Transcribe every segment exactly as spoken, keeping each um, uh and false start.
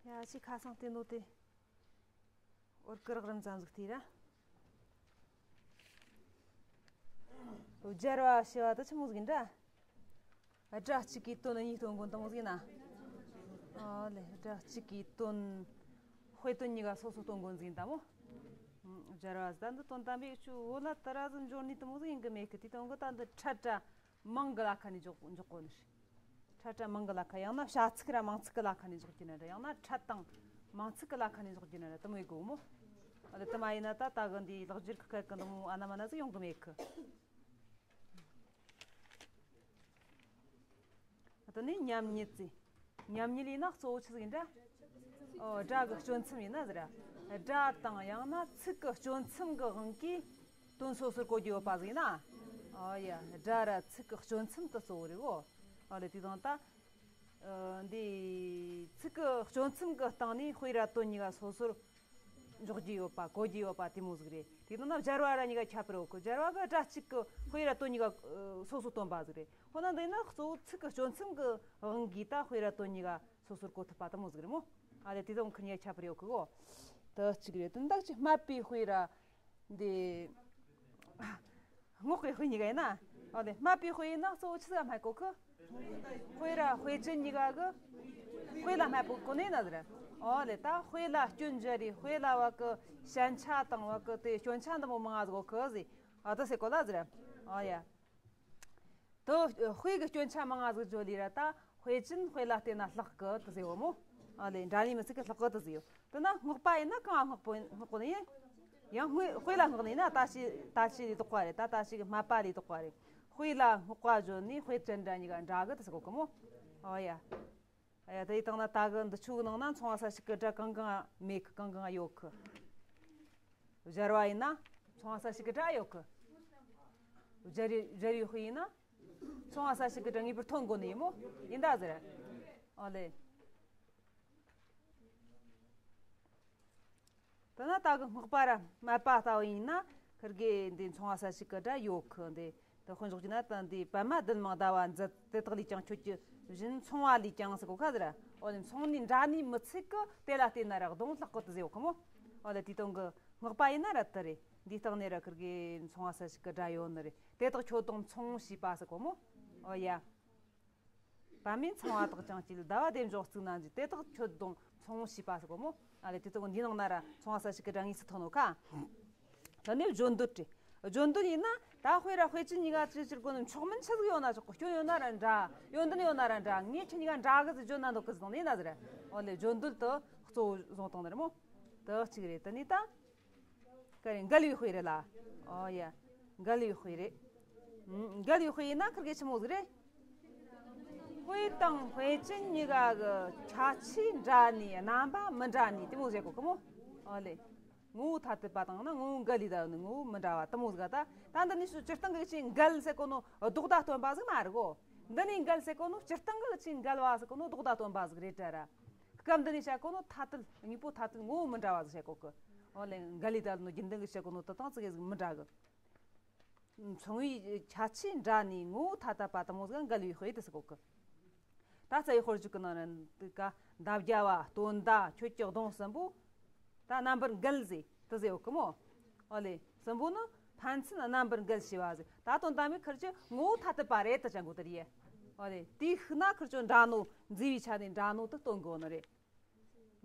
ཡ་ཅི་ཁ་སང་བལྟས་ནོ་དེ། འོར་ཀི་རག་རིམ་ཙམ་ཟིག་བལྟས་ར། སྦྱར་བ་ཞེས་པ་དེ་ཆི་མོ་ཟིག་ཡིན་འདྲ། སྒྲ་གཅིག་གིས་དོན་གཉིས་སྟོན་གོ་ནི་དེ་མོ་ཟིག་ཡིན་ན། ཨོ་ལེ། སྒྲ་གཅིག་གིས་དོན། དཔེ་དོན་གཉིས་ཀ་སོ་སོ་སྟོན་གོ་ནི་ཟིག་ཡིན་ད་མོ། སྦྱར་བ་ཟིག་ད་འདི་དོན་དམ་པའི་ཆུ་བོ་ལ་དེ་ར་ཟིག་འབྱོར་ནི་དེ་མོ་ཟིག་ཡིན་གི་མེད་གི། དེ་དོན་གི་ད་འདི་ཕྲད་ར་མང་གི་ལ་ཁ་ནས་འཇོག་འཇོག་གོ་ནི་རེད། ཕྲད་ར་མང་གི་ལ་ཁ། ཡང་ན་བྱ་ཚིག་ར་མང་ཚིག་གི་ལ་ཁ་ནས་འཇོག་རྒྱུ་ན་འདྲ། ཡང་ན་ཕྲད་དང་མང་ཚིག་གི་ལ་ཁ་ནས་འཇོག་རྒྱུ་ན་འདྲ། དེ་མོ་ཡེད་དགོས་མོ། ཨ་ལེ། དེ་མ་ཡིན་ན་ད་ད་གི་འདི་ལེགས་སྦྱར་གི་སྐད་གི་འདི་མོ་ཨ་ན་མ་ན་ཟིག་ཡོང་གི་མེད་གི། ཨ་དེ་ནས་མཉམ་ཉིད་ཟེར། མཉམ་ཉིད་ཡིན་ན་གཙོ་བོ་ཆི་ཟིག་ཡིན་འདྲ། ཨོ། སྒྲ་གི་སྐྱོན་མཚམས་ཡིན་ན་ཟེར། སྒྲ་དང་ཡང་ན་ཚིག་གི་སྐྱོན་མཚམས་གི་དབང་གིས་དོན་སོ་སོར་གོ་རྒྱུ་ཡོད་པ་ཟིག་ཡིན་ན། ཨོ་ཡ། སྒྲ་ར་ཚིག་གི་སྐྱོན་མཚམས་དེ་གཙོ་བོ་རེད་གོ། ཨོ་ལེ། དེ་དང་ད། ཨ་འདི་ཚིག་གི་སྐྱོན་མཚམས་གི་སྟེང་ནས་དཔེ་ར་དོན་གཉིས་ཀ་སོ་སོར་འཇོག་རྒྱུ་ཡོད་པ། གོ་རྒྱུ་ཡོད་པ་དེ་མོ་ཟིག་རེད། དེ་དང་ན་སྦྱར་བ་ར་གཉིས་ཀ་ཁྱད་པར་ཡོད་གི། སྦྱར་བ་གི་སྒྲ་གཅིག་གིས་དཔེ་ར་དོན་གཉིས་ཀ་ཨ་སོ་སོ་སྟོན་པ་ཟིག་རེད། འོ་ན་འདི་ནི་གཙོ་བོ་ཚིག་གི་སྐྱོན་མཚམས་གི་དབང་གིས་ད་དཔེ་ར་དོན་གཉིས་ཀ་སོ་སོར་གོ་ཐུབ་པ་དེ་མོ་ཟིག་རེད་མོ། ཨ་ལེ། དེ་དང་ཁི་གཉིས་ཁྱད་པར་ཡོད་གི་གོ། དེ་གཅིག་རེད། དོན་དག་གཅིག་སྨད་པའི་དཔེ་ར་འདི། སྔོག་པའི་དཔེ་གཉིས་ཀ་ཡིན་ན། ཨོ་ལེ། སྨད་པའི་དཔེ་ཡིན་ན་གཙོ་བོ་ཆི་ཟིག་ལ་སྨད་གོ་གི། དཔེ་ར་དཔེ་ཅན་གཉིས་ཀ་གི་དཔེ་ལ་སྨད་པོ་གོ་ནི་ན་ཟེར། ཨོ་ལེ། ད་དཔེ་ལ་སྐྱོན་སྦྱར་རེ། དཔེ་ལ་བ་གི་ཞན་ཆ་དང་བ་གི་དེ་སྐྱོན་ཆ་འདི་མོ་མང་ང་ཟིག་གོ་གི་ཟེར། ཨ་དེ་ཟེར་གོ་ལ་ཟེར། ཨོ་ཡ། དེ་དཔེ་གི་སྐྱོན་ཆ་མང་ང་ཟིག་བརྗོད་ལི་ར་ད། དཔེ་ཅན་དཔེ་ལ་བལྟས་ན་ལྷག་གི་དེ་ཟེར་བོ་མོ། ཨ་ལེ། འདྲ་ནི་མི་ཚིག་གི་ལྷག་གི་དེ་ཟེར་ཡོད། དེ་ན་སྔོག་པ་ཡིན་ན་གང་ང་སྔོག་པོ་སྔོག་པོ་ནི་ཡིན། ཡང་དཔེ་དཔེ་ལ་སྔོག་ནི་ཡིན་ན་ད་ཅི་ད་ཅི་ལས་ལྡོག་པ་རེད། ད་ད་ཅི་གི་སྨད་པ་ལས་ལྡོག་པ་རེད། དཔེ་ལ་སྔོག་པ་བརྗོད་ནི་དཔེ་ཅན་འདྲ་གཉིས་ཀ་འདྲ་གི་དེ་ཟེར་གོ་གི་མོ། ཨོ་ཡ། ཨ་ཡ། དེ་ཡི་སྟེང་ན་ད་གི་འདི་ཆོ་གི་ནང་ན་མཚུངས་པ་གསལ་བྱེད་ཀྱི་སྒྲ་གང་གང་མེད་གི། གང་གང་ཡོད་གི། སྦྱར་བ་ཡིན་ན་མཚུངས་པ་གསལ་བྱེད་ཀྱི་སྒྲ་ཡོད་གི། སྦྱར་ཡུལ་སྦྱར་ཡུལ་དཔེ་ཡིན་ན་མཚུངས་པ་གསལ་བྱེད་ཀྱི་སྒྲ་ངེས་པར་ཐོན་དགོས་ནི་ཡིན་མོ། ཡིན་ད་ཟེར། ཨོ་ལེ། དེ་ན་ད་གི་སྔགས་པ་ར་སྨད་པ་ལྟ་བུ་ཡིན་ན་ཁིར་གེ་འདི་མཚུངས་པ་གསལ་བྱེད་ཀྱི་སྒྲ་ཡོད་གི། འདི་དེ་དཔེ་འཇོག་རྒྱུ་ན་ད་འདི་པདྨ་ལྡན་མང་ཟླ་བ་མཛད། དེ་དག་ལས་ཀྱང་ཁྱོད་ཀྱི་བཞིན། མཚུངས་པ་ལས་ཀྱང་ཟེར་གོ་ཁ་ཟེར། ཨོ་ལེ། མཚུངས་ནི་འདྲ་ནི་མི་ཚིག་གི་དེ་ལ་བལྟས་ན་ར་གདོང་ལྷག་གི་དེ་ཟེར་ཡོད་གི་མོ། ཨོ་ལེ། དེ་དོན་གི་སྔགས་པ་ཡིན་ན་ར་དེ་རེད། འདིའི་སྟེང་ནས་ར་ཁིར་གི་མཚུངས་པ་གསལ་བྱེད་ཀྱི་སྒྲ་ཡོད་ནི་རེད། དེ་དག་ཁྱོད་དང་མཚུངས་ཞེས་པ་ཟེར་གོ་མོ། ཨོ་ཡ། པདྨས་ཚངས་པ་དག་ཀྱང་བསྐྱེད། ཟླ་བ་བདེ་འབྱུང་གཙུག་ན་མཛེས། དེ་དག་ཁྱོད་དང་མཚུངས་ཞེས་པ་ཟེར་གོ་མོ། ཨ་ལེ། དེ་དག་འདིའི་ནང་ན་ར་མཚུངས་པ་གསལ་བྱེད་ཀྱི་སྒྲ་དངོས་སུ་ཐོན་ནོ་ཁ། དེ་ནས་བརྗོད་འདོད་རེད། བརྗོད་འདོད་ཡིན་ན་ད་དཔེ་ར་དཔེ་ཅན་གཉིས་ཀ་ཅི་ཕྱིར་གོ་ནི། མཆོག་དམན་ཆི་ཟིག་ཡོད་ན་ཆོག་གི། སྐྱོན་ཡོད་ན་ར་འདྲ། ཡོན་ཏན་ཡོད་ན་ར་འདྲ། ངས་ཁྱེད་གཉིས་ཀ་འདྲ་གི་ཟིག་བརྗོད་ན་འདོད་གི་ཟིག་དང་ནི་ཡིན་ན་ཟེར། ཨོ་ལེ། བརྗོད་འདོད་དུ་གཙོ་བོ་བཟུང་བཏང་ནི་རེད་མོ། དེ་གཅིག་རེད། དེ་ནས་ད། ག་རེ། འགལ་བའི་དཔེ་རེད་ལ། ཨོ་ཡ། འགལ་བའི་དཔེ་རེད། ཨུམ། འགལ་བའི་དཔེ་ཡིན་ན་ཁིར་གེ་ཆི་མོ་ཟིག་རེད། དཔེ་དང་དཔེ་ཅན་གཉིས་ཀ་གི་ཁྱད་ཆོས་འདྲ་ནི། རྣམ་པ་མི་འདྲ་ནི་དེ་མོ་ཟེར་གོ་གི་མོ། ཨོ་ལེ། ངོ་བོ་ཐ་དད་པ་དང་ན་ངོ་བོ་འགལ་ལས་ད་ནི་ངོ་བོ་མི་འདྲ་བ་དེ་མོ་ཟིག་ག་ད། ད་འདི་ནས་སུ་སྤྱིར་བཏང་གི་ཆི་འགལ་ཟེར་གོ་ནོ་ལྡོག་ཟླ་སྟོན་པ་ཟིག་མ་རེད་གོ། འདི་ནས་འགལ་ཟེར་གོ་ནོ་སྤྱིར་བཏང་གི་ཆི་འགལ་བ་ཟེར་གོ་ནོ་ལྡོག་ཟླ་སྟོན་པ་ཟིག་རེད་དྲ་ར། སྐབས་འདི་ནས་བཤད་གོ་ནོ་ཐ་དད། དངོས་པོ་ཐ་དད་ངོ་བོ་མི་འདྲ་བ་ཟིག་བཤད་གོ་གི། འོ་ལེ། འགལ་ལས་ད་ལ་ནོ་རྒྱུན་ལྡན་གི་བཤད་གོ་ནོ་དེ་དང་ཙི་གེ་ཟིག་མི་འདྲ་གི། མཚུངས་པའི་ཁྱད་ཆོས་འདྲ་ནི་ངོ་བོ་ཐ་དད་པ་དེ་མོ་ཟིག་འགལ་བའི་དཔེ་དེ་ཟེར་གོ་གི། ད་རྩ་བའི་དཔེར་བརྗོད་གི་ནང་ན་འདི་ག་འདབ་བརྒྱ་པ། སྟོན་ཟླ། ཁྱོད་ཀྱི་གདོང་གསུམ་པོ་ད་རྣམ་པར་འགལ་ཟེར་དེ་ཟེར་ཡོད་གི་མོ། ཨོ་ལེ། གསུམ་པོ་ནི་ཕན་ཚུན་རྣམ་པར་འགལ་ཞེས་པ་ཟེར། ད་དོན་དམ་པའི་ཁིར་ཆོ་ངོ་བོ་ཐ་དད་པ་རེད་དེ་བྱ་དགོས་དེ་རེད། ཨོ་ལེ། དེའི་ཤུགས་ན་ཁིར་ཆོ་འདྲ་ནོ། མཛེས་པའི་ཆ་ནས་འདྲ་ནོ་དེ་སྟོན་དགོས་ནི་རེད།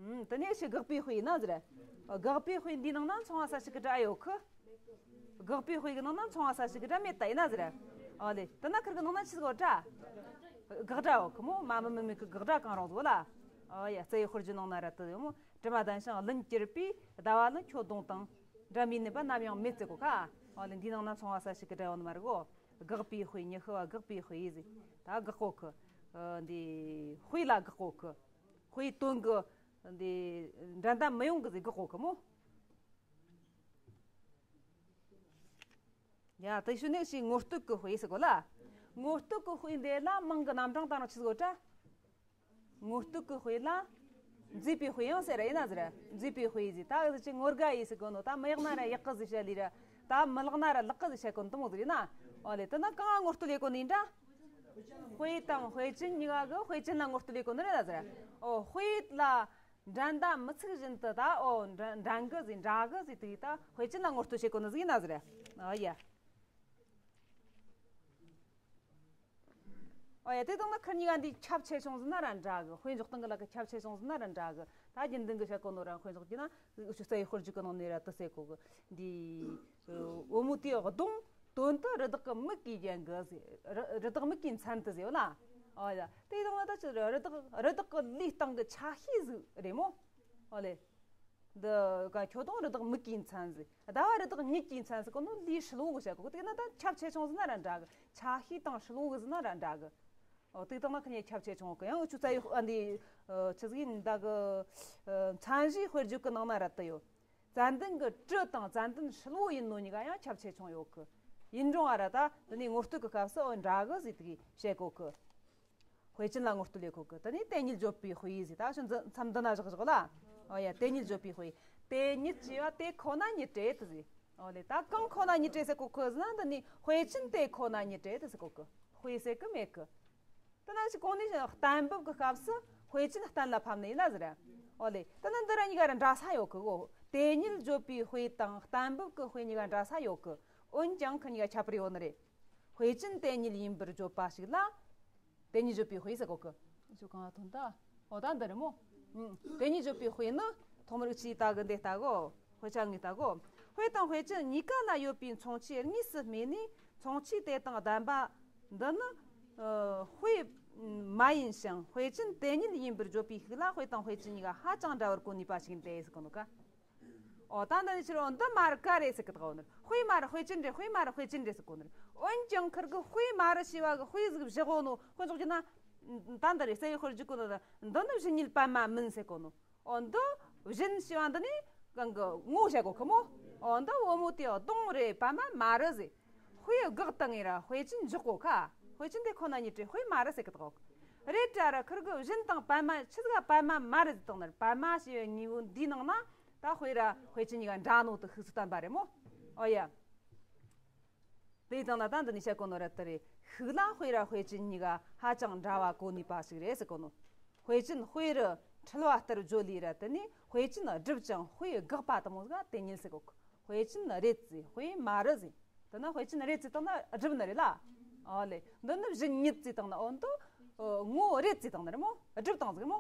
ཨུམ། དེ་ནས་ཕྱི་དགག་པའི་དཔེ་ཡིན་ན་ཟེར། དགག་པའི་དཔེ་འདིའི་ནང་ན་མཚུངས་པ་གསལ་བྱེད་ཀྱི་སྒྲ་ཡོད་གི། དགག་པའི་དཔེ་གི་ནང་ན་མཚུངས་པ་གསལ་བྱེད་ཀྱི་སྒྲ་མེད་ད་ཡིན་ན་ཟེར། ཨོ་ལེ། དེ་ན་ཁིར་གི་ནང་ན་ཆི་ཟིག་ཡོད་དྲ། དགག་སྒྲ་ཡོད་གི་མོ། མ་མི་མི་མེད་གི་དགག་སྒྲ་གང་རུང་ཟིག་ལ། ཨོ་ཡ། རྩ་བའི་དཔེར་བརྗོད་ནང་ན་ར་དེ་ཡོད་མོ། དྲི་མ་ལྡན་ཞིང་ལན་གྱུར་པའི་ཟླ་བ་ནི་ཁྱོད་གདོང་དང་། འདྲ་མིན་ནུས་པ་ནམ་ཡང་མེད་ཟེར་གོ་ཁ། ཨོ་ལེ། འདིའི་ནང་ན་མཚུངས་པ་གསལ་བྱེད་ཀྱི་སྒྲ་ཡོད་ནི་མ་རེད་གོ། དགག་པའི་དཔེ། ཉི་ཤུ་བ་དགག་པའི་དཔེ་ཟེར། ད་དགག་གོ་གི། ཨ་འདི་དཔེ་ལ་དགག་གོ་གི། དཔེ་དོན་གི་འདི་འགྲན་ཟླ་མི་ཡོང་གི་ཟེར་དགག་གོ་གི་མོ། ཡ། དེ་ཤུ་ནས་ཞིག་ངོ་བསྟོད་ཀྱི་དཔེ་ཟེར་གོ་ལ། ངོ་བསྟོད་ཀྱི་དཔེ་འདི་ལ་མིང་གི་རྣམ་གྲངས་དང་རང་ཆི་ཟིག་ཡོད་དྲ། ངོ་བསྟོད་ཀྱི་དཔེ་ལ་མཛེས་པའི་དཔེ་ཡང་ཟེར་ར་ཡིན་ན་ཟེར། མཛེས་པའི་དཔེ་ཟེར། ད་འུ་ཅི་ངོ་དགའ་ཡིས་ཟེར་གོ་ནོ། ད་མི་ཡག་ན་ར་ཡག་གི་ཟེར་བཤད་ལི་ར། ད་མི་ལག་ན་ར་ལག་གི་ཟེར་བཤད་གོ་ནོ་དེ་མོ་ཟིག་རེད་ན། ཨོ་ལེ། དེ་ན་གང་ང་ངོ་བསྟོད་ལས་གོ་ནི་འདྲ། དཔེ་དང་དཔེ་ཅན་གཉིས་ཀ་གི་དཔེ་ཅན་ལ་ངོ་བསྟོད་ལས་གོ་ནི་རེད་ད་ཟེར། ཨོ། དཔེ་ལ། འགྲན་ཟླ་མི་ཚུགས་བཞིན་དུ་ད་ཨོ་འགྲན་འགྲན་གི་ཟིག་འདྲ་གི་ཟིག་དེ་ད་དཔེ་ཅན་ལ་ངོ་སྤྲོད་བྱེད་གོ་ནི་ཟིག་ཡིན་ན་ཟེར། ཨོ་ཡ། ཨོ་ཡ། དེ་དང་ན་ཁིར་གཉིས་ཀ་འདི་ཁྱབ་ཆེ་ཆུང་ཟིན་ན་ར་འདྲ་གི། དཔེ་འཇོག་སྟངས་གི་ལ་གི་ཁྱབ་ཆེ་ཆུང་ཟིན་ན་ར་འདྲ་གི། ད་རྒྱུན་ལྡན་གི་བཤད་གོ་ནོ་ར་དཔེ་འཇོག་རྒྱུ་ན་ཨུ་ཆུ་རྩ་བའི་དཔེར་བརྗོད་གི་ནང་ནས་ར་དུ་ཟེར་གོ་གི། འདི་བུ་མོ་དེའི་གདོང་དོན་དུ་རི་དྭགས་ཀྱི་མིག་གིས་བརྒྱན་གི་ཟེར། རི་རི་དྭགས་མིག་གི་མཚན་དུ་ཟེར་བ་ལ། ཨོ་ཡ། དེ་དང་ན་ད་ཆི་རི་དྭགས་རི་དྭགས་ཀྱི་ལུས་སྟེང་གི་ཆ་ཤས་ཟིག་རེད་མོ། ཨོ་ལེ། འདི་ག་ཁྱོད་དང་རི་དྭགས་མིག་གི་མཚན་ཟིག་ཟླ་བ་རི་དྭགས་མིག་གི་མཚན་ཟིག་གོ་ནོ་ལུས་ཧྲིལ་བོ་གི་བཤད་གོ་གི། དེ་ན་ད་ཁྱབ་ཆེ་ཆུང་ཟིན་ན་ར་འདྲ་གི། ཆ་ཤས་དང་ཧྲིལ་བོ་གི་ཟིན་ན་ར་འདྲ་གི། ཨོ་དེ་དང་ན་ཁི་གཉིས་ཁྱབ་ཆེ་ཆུང་གི། ཡང་ཨུ་ཆུ་རྩ་བའི་ཨ་འདི་ཆི་ཟིག་ཡིན་ད་གི། མཚན་གཞིའི་དཔེར་བརྗོད་གི་ནང་ན་ར་དུ་ཡོད། ཙན་དན་གི་དྲི་དང་ཙན་དན་ཧྲིལ་བོ་ཡིན་ནོ་གཉིས་ཀ་ཡང་ཁྱབ་ཆེ་ཆུང་ཡོད་གི། ཡིན་རུང་ཨ་ར་ད་འདི་ནས་ངོ་སྤྲོད་གི་སྐབས་སུ་ཨོ་འདྲ་གི་ཟིག་དེ་གི་བཤད་གོ་གི། དཔེ་ཅན་ལ་ངོ་སྤྲོད་ལས་གོ་གི། དེ་ནས་དེ་ཉིད་བརྗོད་པའི་དཔེ་ཟེར། ད་ཤོད་འཛི་མཚམས་འདི་ན་བཞག་བཞག་ལ། ཨོ་ཡ། དེ་ཉིད་བརྗོད་པའི་དཔེ། དེ་ཉིད་ཅེས་པ་དེ་ཁོ་ན་ཉིད་རེད་དུ་ཟེར། ཨོ་ལེ། ད་གང་ཁོ་ན་ཉིད་རེད་ཟེར་གོ་གི་ཟེར་ན་འདི་ནི་དཔེ་ཅན་དེ་ཁོ་ན་ཉིད་རེད་དུ་ཟེར་གོ་གི། དཔེ་ཟེར་གི་མེད་གི། དེ་ན་ཅི་གོང་ནས་གཏན་འབེབས་ཀྱི་སྐབས་སུ་དཔེ་ཅན་གཏན་ལ་ཕབ་ནི་ཡིན་ན་ཟེར། ཨོ་ལེ། དེ་ན་འདི་ར་གཉིས་ཀ་ར་འདྲ་ས་ཡོད་གི་གོ། དེ་ཉིད་བརྗོད་པའི་དཔེ་དང་གཏན་འབེབས་ཀྱི་དཔེ་གཉིས་ཀ་འདྲ་ས་ཡོད་གི། འོན་ཀྱང་ཁི་གཉིས་ཀ་ཁྱད་པར་ཡོད་ནི་རེད། དཔེ་ཅན་དེ་ཉིད་ཡིན་པར་བརྗོད་པ་ཞིག་ལ། དེ་ཉིད་བརྗོད་པའི་དཔེ་ཟེར་གོ་གི། ཅོ་གང་ཐོན་ད། ཨོ་ད་འདི་རེད་མོ། ཨུ། དེ་ཉིད་བརྗོད་པའི་དཔེ་ནི་ཐོག་མར་ཅི་ལྟ་གི་འདི་ལྟ་གོ། དཔེ་ཆ་ངས་ལྟ་གོ། དཔེ་དང་དཔེ་ཅན་གཉིས་ཀ་ལ་ཡོད་པའི་མཚུངས་ཆོས་དངོས་སུ་སྨྲས་ནས་མཚུངས་ཆོས་དེ་དང་ལྡན་པ་འདི་ནི། ཨ། དཔེ་མ་ཡིན་ཞིང་དཔེ་ཅན་དེ་ཉིད་ཡིན་པར་བརྗོད་པའི་ཤུགས་ལ་དཔེ་དང་དཔེ་ཅན་གཉིས་ཀ་ཧ་ཅང་འདྲ་བར་གོ་ནུས་པ་ཞིག་འདི་ཟེར་གོ་ནོ་ག། ཨོ་ད་འདི་ནི་ཕྱིར་འོ་འདི་མ་རེད་ག་རེད་ཟེར་གི་དགའ་བོ་ནི། དཔེ་མ་རེད་དཔེ་ཅན་རེད། དཔེ་མ་རེད་དཔེ་ཅན་རེད་ཟེར་གོ་ནི་རེད། འོན་ཀྱང་ཁིར་གི་དཔེ་མ་རེད་ཞེས་པ་གི་དཔེ་ཟིག་བཞག་གོ་ནོ། དཔེ་འཇོག་རྒྱུ་ན། ད་འདི་རེད། རྩ་བའི་དཔེར་བརྗོད་གོ་ནོ་ད་འདི་ནི་བཞིན་ཉིད་པད་མ་མིན་ཟེར་གོ་ནོ། ཨོ་འདི་བཞིན་ཞེས་པ་འདི་ནི་གང་གི་ངོ་བཤད་གོ་གི་མོ། ཨོ་འདི་བུ་མོ་དེའི་གདོང་རེད། པད་མ་མ་རེད་ཟེར། དཔེ་དགག་བཏང་ངེ་ར་དཔེ་ཅན་འཇོག་གོ་ཁ། དཔེ་ཅན་དེ་ཁོ་ན་ཉིད་རེད། དཔེ་མ་རེད་ཟེར་གི་དགའ་བོ་གི། རེད་དྲ་ར་ཁིར་གི་བཞིན་དང་པད་མ་ཆི་ཟིག་ག་པད་མ་མ་རེད་ཟེར་བཏང་ནི་རེད། པད་མ་ཞེས་པའི་དངོས་པོ་འདིའི་ནང་ན། ད་དཔེ་ར་དཔེ་ཅན་གཉིས་ཀ་འདྲ་ནོ་དུ་ཤུགས་སུ་བསྟན་པ་རེད་མོ། ཨོ་ཡ། དེའི་སྟེང་ན་ད་འདི་ནས་བཤད་གོ་ནོ་ར་དེ་རེད། ཤུགས་ལ་དཔེ་ར་དཔེ་ཅན་གཉིས་ཀ་ཧ་ཅང་འདྲ་བ་གོ་ནུས་པ་ཞིག་རེད་ཟེར་གོ་ནོ། དཔེ་ཅན་དཔེ་རུ་འཁྲུལ་བ་ལྟར་བརྗོད་ལས་ར་དེ་ནས་དཔེ་ཅན་སྒྲུབ་ཅིང་དཔེ་དགག་པ་དུ་མོ་ཟིག་དེ་ཉིད་ཟེར་གོ་གི། དཔེ་ཅན་རེད་ཟེར། དཔེ་མ་རེད་ཟེར། དེ་ན་དཔེ་ཅན་རེད་ཟེར་བཏང་ན་སྒྲུབ་ནི་རེད་ལ། ཨོ་ལེ། འདི་ནི་བཞིན་ཉིད་ཟེར་བཏང་ན་ཨོ་འདི། ཨ། ངོ་རེད་ཟེར་བཏང་ནི་རེད་མོ། སྒྲུབ་བཏང་ཟིག་མོ།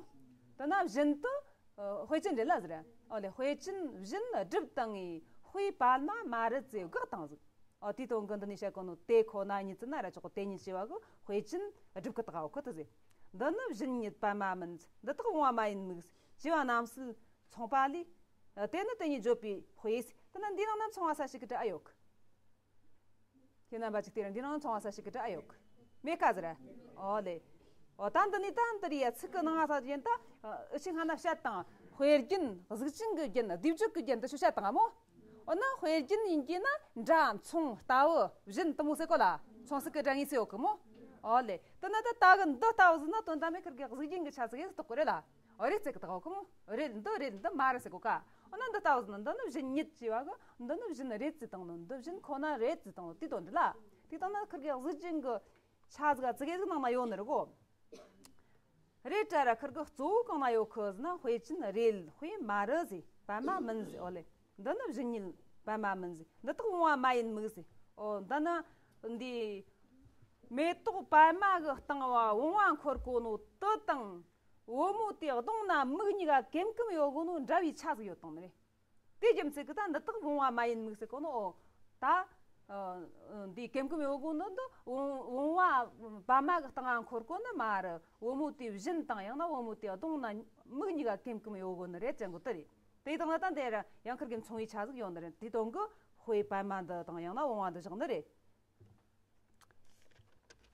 དེ་ན་བཞིན་དུ། ཨ། དཔེ་ཅན་རེད་ལ་ཟེར། ཨོ་ལེ། དཔེ་ཅན་བཞིན་སྒྲུབ་བཏང་ངེ་དཔེ་པད་མ་མ་རེད་ཟེར་དགག་བཏང་ཟིག་ཨོ་དེའི་དོན་གི་འདི་ནས་བཤད་གོ་ནོ་དེ་ཁོ་ན་ཉིད་ཟེར་ན་ར་ཆོག་གི། དེ་ཉིད་ཞེས་པ་གི་དཔེ་ཅན་སྒྲུབ་གི་དགའ་བོ་ཁོ་དེ་ཟེར། འདི་ནི་བཞིན་ཉིད་པད་མ་མིན། འདི་དག་བུང་བ་མ་ཡིན་མིག་ཅེས་པ་རྣམས་སུ་མཚུངས་པ་ལས། དེ་ནི་དེ་ཉིད་བརྗོད་པའི་དཔེ་ཟེར། དེ་ན་འདི་ནང་ན་མཚུངས་པ་ས་ཞིག་གི་འདྲ་ཨེ་ཡོད་གི། ཁྱེད་རྣམ་པ་ཅིག་དེ་རིང་འདི་ནང་མཚུངས་པ་ས་ཞིག་གི་འདྲ་ཨེ་ཡོད་གི། མེད་ཀ་ཟེར། ཨོ་ལེ། ཨོ་ད་འདི་ནི་ད་འདི་རེད་ཡ། ཚིག་གི་ནང་ང་ས་ཡིན་ད། ཨུ་ཆི་སྔ་ན་བཤད་དང་། དཔེ་རྒྱན། གཟུགས་ཅན་གྱི་རྒྱན། སྡེབ་སྦྱོར་གྱི་རྒྱན་འདི་ཚོ་བཤད་དང་ཨ་མོ། འོ་ན་དཔེ་རྒྱན་ཡིན་གྱི་ན་འདྲ་མཚུངས་ལྟ་བུ་བཞིན་དུ་མོ་ཟེར་གོ་ལ། མཚུངས་གསལ་གྱི་སྒྲ་ངེས་སུ་ཡོད་གི་མོ། ཨོ་ལེ། དེ་ན་ད་ད་གི་འདི་ལྟ་བུ་ཟེར་ན་དོན་དམ་མེད་ཁིར་གི་གཟུགས་རྒྱན་གྱི་ཆ་ཟིག་ཡིན་ཟེར་གཏོགས་གི་རེད་ལ། ཨོ་རེད་ཟེར་གི་ད་གོ་གི་མོ། རེད་འདི་རེད་འདི་མ་རེད་ཟེར་གོ་ཀ། འོ་ན་འདི་ལྟ་བུ་ཟེར་ན་འདི་ནི་བཞིན་ཉིད་ཅེས་པ་གི་འདི་ནི་བཞིན་རེད་ཟེར་བཏང་ནོ། འདི་བཞིན་ཁོ་ན་རེད་ཟེར་བཏང་ནོ་དེ་དོན་འདི་ལ། དེ་བཏང་ན་ཁིར་གི་གཟུགས་རྒྱན་གྱི་ཆ་ཟིག་ཙི་གེ་ཟིག་ནང་ན་ཡོད་ནི་རེད་གོ། རེད་དྲ་ར་ཁིར་གི་གཙོ་བོ་གང་ན་ཡོད་གི་ཟེར་ན་དཔེ་ཅན་རེད། དཔེ་མ་རེད་ཟེར། པད་མ་མིན་ཟེར། ཨོ་ལེ། འདི་ནི་བཞིན་ཉིད་པད་མ་མིན་ཟེར། འདི་དག་བུང་བ་མ་ཡིན་མིག་ཟེར། ཨོ་འདི་ན་འདི་མེ་ཏོག་པད་མ་གི་སྟེང་བ་བུང་བ་འཁོར་གོ་ནོ་དེ་དང་བུ་མོ་དེའི་གདོང་ན་མིག་གཉིས་ཀ་ཀེམ་ཀེམ་ཡོད་གོ་ནོ་འདྲ་བའི་ཆ་ཟིག་ཡོད་དང་ནི་རེད། དེ་རྒྱུ་མཚན་གྱིས་ད་འདི་དག་བུང་བ་མ་ཡིན་མིག་ཟེར་གོ་ནོ། ཨོ་ད། ཨ། འདི་ཀེམ་ཀེམ་ཡོད་གོ་ནོ་འདི་བུང་བུང་བ་པད་མ་གི་སྟེང་ང་འཁོར་གོ་ནི་མ་རེད། བུ་མོ་དེའི་བཞིན་དང་ཡང་ན་བུ་མོ་དེའི་གདོང་ན་མིག་གཉིས་ཀ་ཀེམ་ཀེམ་ཡོད་གོ་ནི་རེད་ཅན་གོ་དེ་རེད། དེ་དང་ན་ད་འདི་ར་ཡང་ཁིར་གི་མཚུངས་པའི་ཆ་ཟིག་ཡོད་ནི་རེད། དེ་དོན་གི་དཔེ་པད་མ་འདི་དང་ཡང་ན་བུང་བ་འདི་བཞག་ནི་རེད།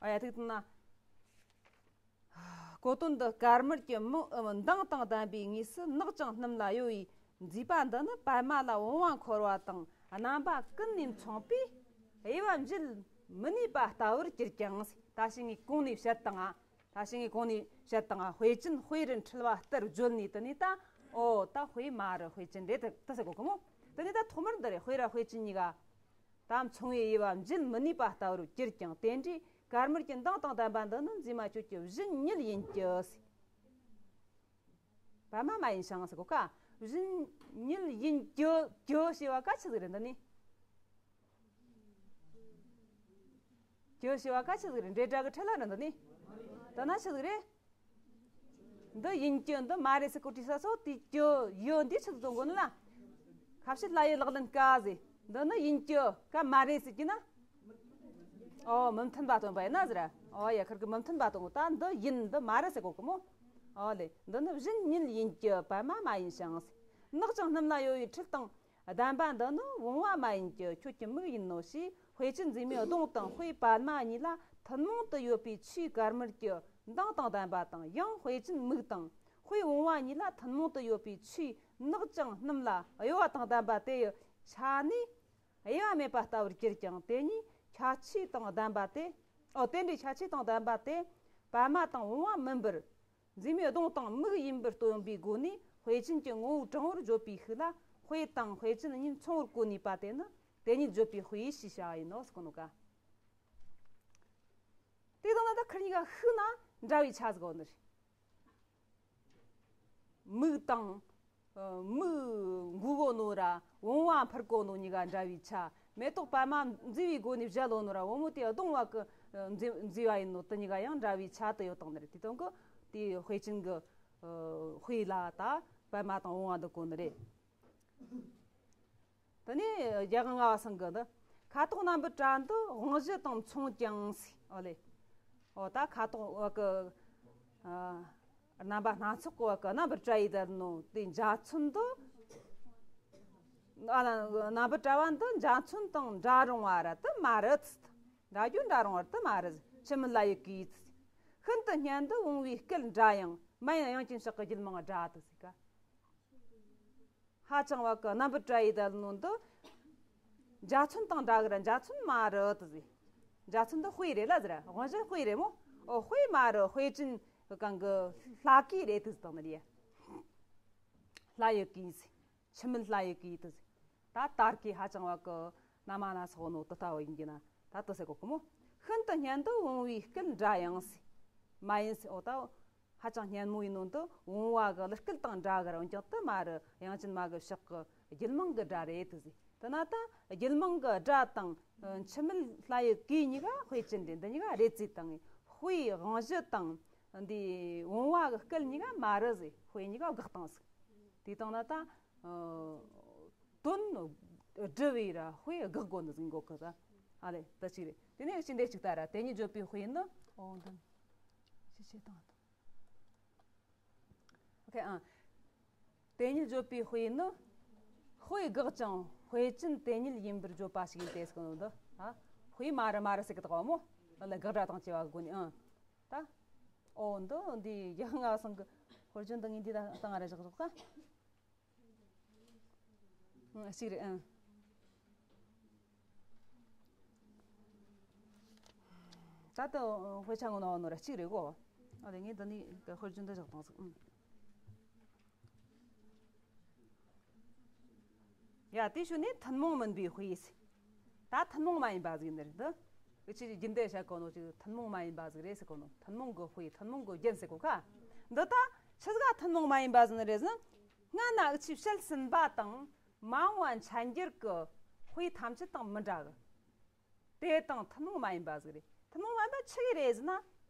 ཨ་ཡ་ཐུག་ཏུ་ན། གོ་དོན་འདི་དཀར་དམར་གྱི་མི་མདངས་དང་ལྡན་པའི་དངོས་སུ་ནགས་ཀྱང་སྣུམ་ལ་གཡོ་བའི་མཛེས་པ་འདི་ནི་པད་མ་ལ་བུང་བ་འཁོར་བ་དང་རྣམ་པ་ཀུན་ནས་མཚུངས་པས་དབྱེ་བ་འབྱེད་མི་ནུས་པ་ལྟ་བུར་གྱུར་ཀྱང་། ད་ཞིག་ངས་གོང་ནས་བཤད་དང་། ད་ཞིག་ངས་གོང་ནས་བཤད་དང་། དཔེ་ཅན་དཔེ་རུ་འཁྲུལ་བ་ལྟར་བརྗོད་ནས་དེ་ནས་ད། ཨོ་ད་དཔེ་མ་རེད་དཔེ་ཅན་རེད་དེ་དེ་ཟེར་གོ་གི་མོ། དེ་ནས་ད་ཐོག་མར་འདི་རེད། དཔེ་ར་དཔེ་ཅན་གཉིས་ཀ་ད་མཚུངས་པའི་དབྱེ་བ་འབྱེད་མི་ནུས་པ་ལྟ་བུར་གྱུར་ཀྱང་། དེ་འདྲའི་དཀར་དམར་གྱི་མདངས་དང་ལྡན་པ་འདི་ནི་མཛེས་མ་ཁྱོད་ཀྱི་བཞིན་ཉིད་ཡིན་གྱི། པདྨ་མ་ཡིན་ཞིང་ཟེར་གོ་ཀ་བཞིན་ཉིད་ཡིན་གྱི་གྱི་ཞེས་པ་ཀ་ཆི་ཟིག་རེད་འདི་ནི། གྱི་ཞེས་པ་ཀ་ཆི་ཟིག་རེད། འབྲེལ་སྒྲ་གི་ཁྲིད་ལ་རེད་འདི་ནི། འདི་ན་ཆི་ཟིག་རེད། འདི་ཡིན་གྱི་འདི་མ་རེད་ཟེར་གོ་དུས་ས་སོ་དེ་གྱི་ཡོད་འདི་ཆི་ཟིག་གཏོང་དགོས་ནི་ལ། ཁ་བཤད་ལ་ཡི་ལག་ལེན་ཀ་ཟེར། འདི་ནི་ཡིན་གྱི་ཀ་མ་རེད་ཟེར་གྱི་ན། ཨོ་མི་མཐུན་པ་སྟོན་པ་ཡིན་ན་ཟེར། ཨོ་ཡ་ཁིར་གི་མི་མཐུན་པ་སྟོན་གོ་ད་འདི་ཡིན་འདི་མ་རེད་ཟེར་གོ་གི་མོ། ཨོ་ལེ་འདི་ནི་བཞིན་ཉིད་ཡིན་གྱི་པདྨ་མ་ཡིན་ཞིང་ཟེར། ནག་ཅིང་སྣུམ་ལ་གཡོ་བའི་ཁྲིད་དང་། གདམས་པ་འདི་ནི་བུང་བ་མ་ཡིན་གྱི་ཁྱོད་ཀྱི་མིག་ཡིན་ནོ་ཞེས་དཔེ་ཅན་མཛེས་མའི་གདོང་དང་དཔེ་པདྨ་གཉིས་ལ་ཐུན་མོང་དུ་ཡོད་པའི་ཆོས་དཀར་དམར་གྱི་མདངས་དང་ལྡན་པ་དང་ཡང་དཔེ་ཅན་མིག་དང་དཔེ་བུང་བ་གཉིས་ལ་ཐུན་མོང་དུ་ཡོད་པའི་ཆོས་ནག་ཅིང་སྣུམ་ལ་གཡོ་བ་དང་ལྡན་པ་དེ་ཡི་ཆ་ནས་དབྱེ་བ་མེད་པ་ལྟ་བུར་གྱུར་ཀྱང་དེ་གཉིས་ཁྱད་ཆོས་དང་ལྡན་པ་སྟེ། ཨོ་དེ་འདྲའི་ཁྱད་ཆོས་དང་ལྡན་པ་དེ་པདྨ་དང་བུང་བ་མིན་པར། མཛེས་མའི་གདོང་དང་མིག་ཡིན་པར་སྟོན་པའི་སྒོ་ནས་དཔེ་ཅན་གྱི་ངོ་བོ་དྲང་བོར་བརྗོད་པའི་ཤུགས་ལ་དཔེ་དང་དཔེ་ཅན་གཉིས་མཚུངས་པར་གོ་ནུས་པ་དེ་ནི་དེ་ཉིད་བརྗོད་པའི་དཔེ་ཞེས་བྱ་བ་ཡིན་ནོ་ཟེར་གོ་ནོ་ཀ། དེ་དང་ན་ད་ཁིར་གཉིས་ཀ་ཤུགས་ན་འདྲ་བའི་ཆ་ཟིག་གོ་ནི་རེད། མིག་དང་། ཨ། མིག་འགུལ་གོ་ནོ་ར་བུང་བ་འཕུར་གོ་ནོ་གཉིས་ཀ་འདྲ་བའི་ཆ། མེ་ཏོག་པདྨ་མཛེས་པའི་སྒོ་ནས་བཞད་ལོ་ནོ་ར་བུ་མོ་དེ་གདོང་བ་གི་མཛེས་མཛེས་པ་ཡིན་ནོ་དེ་གཉིས་ཀ་ཡང་འདྲ་བའི་ཆ་དུ་ཡོད་དང་ནི་རེད། དེ་དོན་གི་དེའི་དཔེ་ཅན་གི་ཨ། དཔེ་ལ་ད་པདྨ་དང་བུང་བ་འདི་གོ་ནི་རེད། དེ་ནས་རྒྱལ་དབང་ལྔ་པ་ཚང་གི་འདི། ཁ་དོག་རྣམ་པར་བཀྲ་འདི་དབང་གཞུ་དང་མཚུངས་ཀྱང་ཟེར། ཨོ་ལེ། ཨོ་ད་ཁ་དོག་བ་གི། ཨ། རྣམ་པ་སྣ་ཚོགས་ཀྱི་བ་གི་རྣམ་པར་བཀྲ་ཡི་ད་ནོ་དེ་འཇའ་ཚོན་འདི། ཨ་ལ་རྣམ་པར་བཀྲ་བ་འདི་འཇའ་ཚོན་དང་འདྲ་རུང་བ་ར་དུ་མ་རེད། འདྲ་རྒྱུ་འདྲ་རུང་བ་ར་དུ་མ་རེད། འཆི་མེད་ལྷ་ཡི་གོས་ཟེར། ཤིན་ཏུ་སྙན་འདི་བུང་བའི་སྐད་འདྲ་ཡང་། མན་ཡང་དབྱངས་ཅན་ཕྱག་གི་རྒྱུད་མང་སྒྲ་དུ་ཟེར་ག་ཧ་ཅང་བ་གི་རྣམ་པར་བཀྲ་ཡི་ད་ནོ་འདི། འཇའ་ཚོན་དང་འདྲ་གི་ར་འཇའ་ཚོན་མ་རེད་དུ་ཟེར། འཇའ་ཚོན་འདི་དཔེ་རེད་ལ་ཟེར། དབང་གཞུ་དཔེ་རེད་མོ། ཨོ་དཔེ་མ་རེད། དཔེ་ཅན་གང་གི་ལྷ་གོས་རེད་དུ་ཟེར་དང་ནི་རེད། ལྷ་ཡི་གོས་ཟེར། འཆི་མེད་ལྷ་ཡི་གོས་དུ་ཟེར། ད་དར་གོས་ཧ་ཅང་བ་གི་རྣམ་སྣ་ཚོགས་ནོ་དུ་ལྟ་བུ་ཡིན་གྱི་ན་ད་དུ་ཟེར་གོ་གི་མོ། ཤིན་ཏུ་སྙན་འདི་བུང་བའི་སྐད་འདྲ་ཡང་ཟེར། མ་ཡིན་ཟེར། ཨོ་ད། ཧ་ཅང་སྙན་མོ་ཡིན་ནོ་འདི་བུང་བ་གི་གླུ་སྐད་དང་འདྲ་གི་ར་འོན་ཀྱང་དུ་མ་རེད། དབྱངས་ཅན་མ་གི་ཕྱག་གི་རྒྱུད་མང་གི་སྒྲ་རེད་དུ་ཟེར། དེ་ན་ད་རྒྱུད་མང་གི་སྒྲ་དང་། ཨ། འཆི་མེད་ལྷ་ཡི་གོས་གཉིས་ཀ་དཔེ་ཅན་རེད། འདི་གཉིས་ཀ་རེད་ཟེར་དང་། དཔེའི་དབང་གཞུ་དང་འདི་བུང་བ་གི་སྐད་གཉིས་ཀ་མ་རེད་ཟེར། དཔེ་གཉིས་ཀ་དགག་དང་ཟེར། དེ་དང་ན་ད། ཨ། དོན་སྒྲུབ་པའི་ར་དཔེ་དགག་དགོས་འདུག་ཟེར་གོ་གི་ད། ཨ་ལེ་ད་ཅིག་རེད། དེ་ནས་ཅི་འདྲ་ཅིག་ད་ར་དེ་ཉིད་བརྗོད་པའི་དཔེ་ནི། ཨོ་འདི་ཅི་བྱེད་དང་། ཨོ་ཁེ། ཨ། དེ་ཉིད་བརྗོད་པའི་དཔེ་ནི། དཔེ་དགག་ཅིང་དཔེ་ཅན་དེ་ཉིད་ཡིན་པར་བརྗོད་པ་ཞིག་ཡིན་ཏེ་ཟེར་གི་འདུག་ཨ། དཔེ་མ་རེད་མ་རེད་ཟེར་གི་དག་མོ། ཨ་ལ་དགག་སྒྲ་དང་བཅས་པ་གི་སྒོ་ནས། ཨང་། ད། ཨོ་འདི་འདི་ཡག་ང་སང་གི་དཔེར་བརྗོད་འདི་ངས་འདི་ད་ང་ར་བཞག་བཞག་ད། ཨང་། གཅིག་རེད། ཨང་། ད་ལྟ་དཔེ་ཆ་ངོ་ན་བ་ནོ་ར་གཅིག་རེད་གོ། ཨ་ལེ་ངས་འདི་ནས་དཔེར་བརྗོད་འདི་བཞག་བཏང་ཟིག་ཨང་། ཡ་དེ་ཞུ་ནས་ཐུན་མོང་མིན་པའི་དཔེ་ཟེར། ད་ཐུན་མོང་མ་ཡིན་པ་ཟིག་ནི་རེད་འདི། འུ་ཆོས་རྒྱུན་ལྡན་བཤད་གོ་ནོ་ཅིག་ཐུན་མོང་མ་ཡིན་པ་ཟིག་རེད་ཟེར་གོ་ནོ། ཐུན་མོང་གི་དཔེ་ཐུན་མོང་གི་རྒྱན་ཟེར་གོ་ཁ། འདི་ད་ཆི་ཟིག་ཐུན་མོང་མ་ཡིན་པ་ཟིག་ནི་རེད་ཟེར། སྔ་ན་འུ་ཆོས་བཤད་ཟིན་པ་དང་མ་འོངས་པ་འཆད་འགྱུར་གི་དཔེ་ཐམས་ཅད་དང་མི་འདྲ་གི། དེ་དང་ཐུན་མོང་མ་ཡིན་པ་ཟིག་རེད། ཐུན་མོང་མ་ཡིན་པ་ཆི་གི་རེད་ཟེར་ན།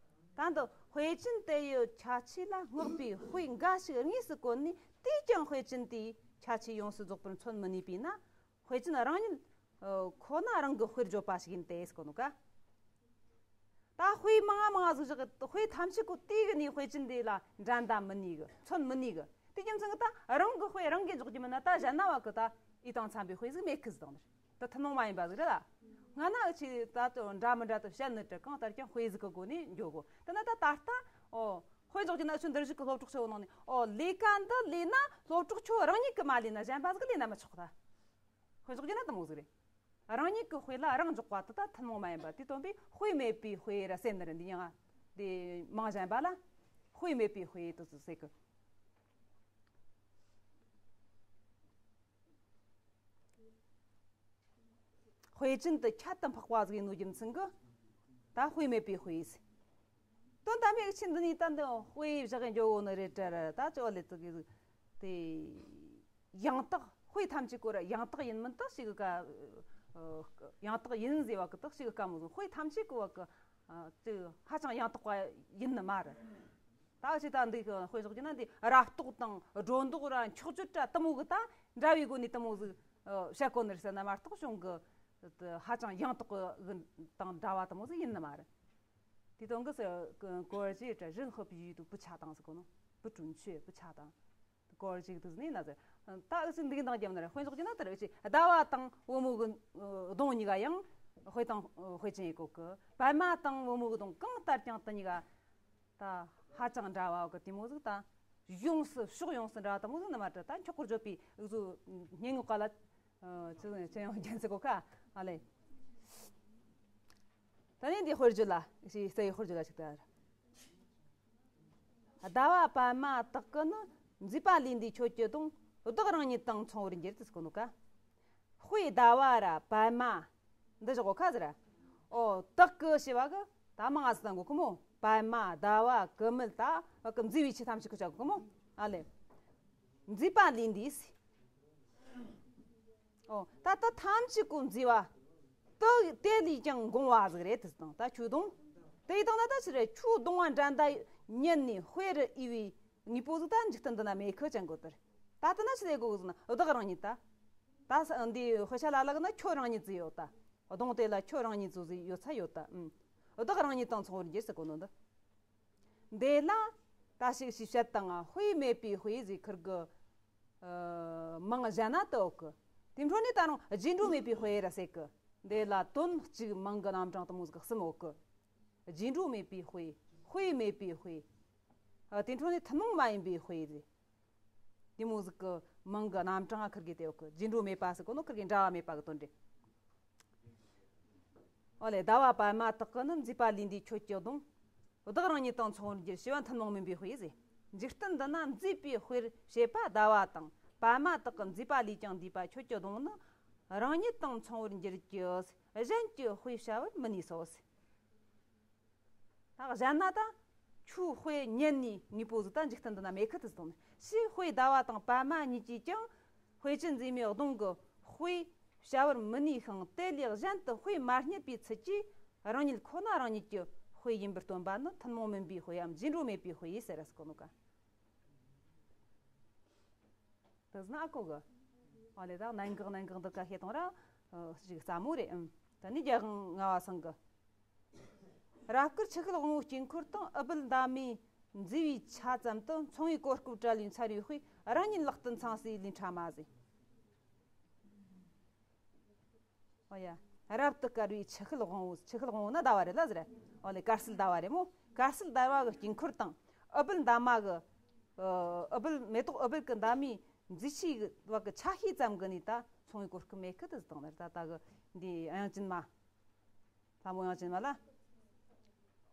ད་འདི་དཔེ་ཅན་དེ་ཡི་ཁྱད་ཆོས་ལ་བསྔགས་པའི་དཔེ་འགའ་ཞིག་དངོས་སུ་བཀོད་ནས་དེས་ཀྱང་དཔེ་ཅན་དེའི་ཁྱད་ཆོས་ཡོངས་སུ་རྫོགས་པར་མཚོན་མི་ནུས་པས་ན། དཔེ་ཅན་རང་ཉིད་ཁོ་ན་རང་གི་དཔེར་བརྗོད་པ་ཞིག་ཡིན་ཏེ་ཟེར་གོ་ནོ་ཀ། ད་དཔེ་མང་ང་མང་ང་ཟིག་བཞག་གི། དཔེ་ཐམས་ཅད་ཀོ་དེ་གི་ནི་དཔེ་ཅན་དེ་ལ་འགྲན་ཟླ་མི་ནུས་གི། མཚོན་མི་ནུས་གི། དེ་རྒྱུ་མཚན་གི་ད་རང་གི་དཔེ་རང་གིས་འཇོག་རྒྱུ་མིན་ན། ད་གཞན་ན་བ་གི་ད་ཨི་དང་འཚམ་པའི་དཔེ་ཟིག་མེད་གི་ཟིག་དང་ནི། ད་ཐུན་མོང་མ་ཡིན་པ་ཟིག་རེད་ད། སྔ་ན་འུ་ཆོས་ད་འདྲ་མི་འདྲ་དུ་བཤད་ནི་དྲི། གང་ལྟར་ཀྱང་དཔེ་ཟིག་གི་སྒོ་ནས་འཇོག་གོ། དེ་ན་ད་ད་ལྟ་ཨོ་དཔེ་འཇོག་རྒྱུ་ན་འུ་ཆོ་འདིར་བཞུགས་གི་སློབ་གྲོགས་ཚོའི་ནང་ནས་ཨོ་ལས་ཀ་འདི་ལས་ན་སློབ་གྲོགས་ཁྱོད་རང་ཉིད་གི་མ་ལས་ན་གཞན་པ་ཟིག་ལས་ན་མི་ཆོག་ད། དཔེ་འཇོག་རྒྱུ་ན་དེ་མོ་ཟིག་རེད། རང་ཉིད་ཀྱི་དཔེ་ལ་རང་འཇོག་པ་དེ་ད་ཐུན་མོང་མ་ཡིན་པ། དེ་སྟོན་པས་དཔེ་མེད་པའི་དཔེ་ར་ཟེར་ནི་རེད། འདི་ཡང་དེ་མང་གཞན་པ་ལ་དཔེ་མེད་པའི་དཔེ་དེ་ཚོ་ཟེར་གི། དཔེ་ཅན་དུ་ཁྱད་དུ་འཕགས་པ་ཟིག་ཡིན་ནོ་རྒྱུ་མཚན་གི་ད་དཔེ་མེད་པའི་དཔེ་ཟེར། དོན་དམ་པའི་ཆེད་འདི་ནས་ད་འདི་དཔེ་བཞག་གི་འཇོག་གོ་ནི་རེད་དྲ་ར། ད་ཅོ་ལེ་ཙི་གི་དེ་ཡང་དག་དཔེ་ཐམས་ཅད་ཀོ་ར་ཡང་དག་ཡིན་མིན་དག་ཞིག་གི་ཀ། ཡང་དག་ཡིན་ཟེར་བ་གི་དག་ཞིག་གི་ཀ་མོ་ཟིག་དཔེ་ཐམས་ཅད་ཀོ་བ་གི་ཅི་ཧ་ཅང་ཡང་དག་པ་ཡིན་ནི་མ་རེད། ད་ཅི་ད་འདི་གི་དཔེ་བཞག་རྒྱུ་ན་འདི་རབ་རྟོག་དང་སྒྲོ་འདོགས་ར་འཁྱོག་བརྗོད་ར་དུ་མོ་གི་ད་འདྲ་བའི་སྒོ་ནས་དུ་མོ་ཟིག་བཤད་གོ་ནི་རེད་ཟེར་ན་མ་གཏོགས་གཞུང་གི་ཧ་ཅང་ཡང་དག་གི་དང་འདྲ་བ་དུ་མོ་ཟིག་ཡིན་ནི་མ་རེད། དེ་དོན་གི་སྐོར་གྱི་རིན་ཧུ་པི་ཡུ་དུ་བུ་ཆ་དང་ཟེར་གོ་ནོ། བུ་གྲུན་ཆུ་བུ་ཆ་དང་སྐོར་གྱི་དུ་ནི་ན་ཟེར། ད་ཨུ་ཚོ་འདི་གི་ནང་རྒྱབ་ན་རེ་དཔེ་འཇོག་རྒྱུ་ན་དེར་ཨུ་ཚོ་ཟླ་བ་དང་བུ་མོ་གི་གདོང་གཉིས་ཀ་ཡང་དཔེ་དང་དཔེ་ཅན་ཡིན་གོ་གི། པད་མ་དང་བུ་མོ་གི་གདོང་གང་ལྟར་ཀྱང་དེ་གཉིས་ཀ་ད་ཧ་ཅང་འདྲ་བ་གི་དེ་མོ་ཟིག་ད་ཡོངས་སུ་ཕྱོགས་ཡོངས་སུ་འདྲ་བ་དེ་མོ་ཟིག་ནི་མ་དྲ། ད་འཁྱོག་པོར་བརྗོད་པའི་ཨུ་ཚོ་སྙན་ངག་ག་ལ་ཅི་ཅི་ཡང་རྒྱན་ཟིག་གོ་ཁ་ཨ་ལེ། ད་ནི་འདི་དཔེར་བརྗོད་ལ་ཞེས་རྩ་བའི་དཔེར་བརྗོད་ལ་ཞིག་ལྟར། ཟླ་བ་པད་མ་དག་གི་ནི། མཛེས་པ་ལས་འདས་ཁྱོད་ཀྱི་གདོང་། བདག་རང་ཉིད་དང་མཚུངས་པར་འགྱུར་ཏེ་ཟེར་གོ་ནོ་ཀ། དཔེ་ཟླ་བ་ར་པད་མ་འདི་བཞག་གོ་ཁ་ཟེར། ཨོ་དག་གི་ཞེས་པ་གི་ད་མང་ང་ཟེར་དང་གོ་གི་མོ། པད་མ་ཟླ་བ་གི་མིལ་ད་གི་མཛེས་པའི་ཆོས་ཐམས་ཅད་གི་བྱ་གོ་གི་མོ་ཨ་ལེ། མཛེས་པ་ལས་འདས་ཟེར། ཨོ། ད་ལྟ་ཐམས་ཅད་ཀུན་མཛེས་པ། དེ་དེ་ལས་ཀྱང་འགོང་བ་ཟིག་རེད་དེ་དང་ད་ཁྱོད་གདོང་། དེ་དང་ན་ད་ཕྱིར་ཁྱོད་གདོང་བ་འགྲན་ཟླ་ཉན་ནས་དཔེ་རུ་འོས་པའི་དངོས་པོ་ཟིག་ད་འཇིག་རྟེན་འདི་ན་མེད་ཁི་ཅན་གོ་དེར། ད་ལྟ་ན་ཕྱིར་དེ་གོ་ཟིག་ན་བདག་རང་ཉིད་ད། ད་ས་འདི་དཔེ་ཆ་ལ་ལ་གི་ན་ཁྱོད་རང་ཉིད་ཟིག་ཡོད་ད། གདོང་དེ་ལ་ཁྱོད་རང་ཉིད་ཟིག་ཡོད་ཚ་ཡོད་ད། ཨུམ། བདག་རང་ཉིད་དང་མཚུངས་པར་འགྱུར་ཟེར་གོ་ནོ་འདི། འདི་ལ་ད་ཞིག་ཞིག་བཤད་དང་དཔེ་མེད་པའི་དཔེ་ཟིག་ཁིར་གི་མང་གཞན་ན་དུ་འོག་གི། དེ་འཕྲོ་ནས་ད་རུང་རྗེས་འགྲོ་མེད་པའི་དཔེ་ར་ཟེར་གི། འདི་ལ་དོན་གཅིག་མིང་གི་རྣམ་གྲངས་དུ་མོ་ཟིག་གསུམ་འོག་གི། རྗེས་འགྲོ་མེད་པའི་དཔེ། དཔེ་མེད་པའི་དཔེ། དེ་འཕྲོ་ནས་ཐུན་མོང་མ་ཡིན་པའི་དཔེ་རེད། དེ་མོ་ཟིག་གི་མིང་གི་རྣམ་གྲངས་ཁིར་གི་དེ་འོག་གི་རྗེས་འགྲོ་མེད་པ་ཟེར་གོ་ནོ་ཁིར་གི་འདྲ་བ་མེད་པ་གི་དོན་རེད། ཨོ་ལེ། ཟླ་བ་པད་མ་དག་གི་ནི། མཛེས་པ་ལས་འདས་ཁྱོད་ཀྱི་གདོང་། བདག་རང་ཉིད་དང་མཚུངས་པར་འགྱུར། ཞེས་པ་ཐུན་མོང་མིན་པའི་དཔེ་ཟེར། འཇིག་རྟེན་འདི་ན་མཛེས་པའི་དཔེར་བྱེད་པ་ཟླ་བ་དང་པད་མ་དག་གི། མཛེས་པ་ལས་ཀྱང་འདས་པ་ཁྱོད་ཀྱི་གདོང་ནི། རང་ཉིད་དང་མཚུངས་པར་འགྱུར་གྱི། གཞན་གྱི་དཔེ་བྱ་བར་མི་ནུས་སོ་ཟེར། ད་གཞན་ན་ད་ཁྱོའི་དཔེ་ཉན་ནས་དངོས་པོ་ཟིག་ད་འཇིག་རྟེན་འདི་ན་མེད་ཁི་དེ་ཟིག་དང་ནི། ཞེས་དཔེ་ཟླ་བ་དང་པད་མ་གཉིས་ཀྱིས་ཀྱང་དཔེ་ཅན་མཛེས་མའི་གདོང་གི་དཔེ་བྱ་བར་མི་ནུས་ཤིང་། དེ་ལས་གཞན་དུ་དཔེ་མ་རྙེད་པའི་ཚུལ་གྱིས་རང་ཉིད་ཁོ་ན་རང་ཉིད་ཀྱི་དཔེ་ཡིན་པར་སྟོན་པ་ནི་ཐུན་མོང་མིན་པའི་དཔེ་འམ་རྗེས་འགྲོ་མེད་པའི་དཔེ་ཡིས་ཟེར་ར་ཟེར་གོ་ནོ་ཀ། དེ་ཟིན་ཨ་ཀོ་གི། ཨ་ལེ་ད་གནད་འགག་གནད་འགག་འདི་ཀ་ཤེས་དང་ར། ཅིག་སླ་མོ་རེད་ཨང་། ད་ནི་རྒྱལ་དབང་ལྔ་པ་སང་གི། རབ་དཀར་ཆུ་ཤེལ་དབང་པོའི་དཀྱིལ་འཁོར་དང་། ཨུཏྤལ་འདབ་མའི་མཛེས་པའི་ཆ་ཙམ་དུ། མཚུངས་པའི་གོ་སྐབས་བྲལ་བའི་མཚར་བའི་དཔེ། རང་ཉིད་ལག་ཏུ་འཚངས་སའི་ལུས་ཕྲ་མ་ཟེར། ཨོ་ཡ། རབ་ཏུ་དཀར་བའི་ཆུ་ཤེལ་དབང་པོ། ཆུ་ཤེལ་དབང་པོ་ན་ཟླ་བ་རེད་ལ་ཟེར། ཨོ་ལེ་དཀར་གསལ་ཟླ་བ་རེད་མོ། དཀར་གསལ་ཟླ་བ་གི་དཀྱིལ་འཁོར་དང་། ཨུཏྤལ་འདབ་མ་གི། ཨུཏྤལ་མེ་ཏོག་ཨུཏྤལ་གི་འདབ་མའི་མཛེས་ཆའི་བ་གི་ཆ་ཤས་ཙམ་གི་ནི་ད་མཚུངས་པའི་གོ་སྐབས་མེད་ཁི་དེ་ཟིག་དང་ནི་ད་ད་གི་འདི་དབྱངས་ཅན་མ། ལྷ་མོ་དབྱངས་ཅན་མ་ལ།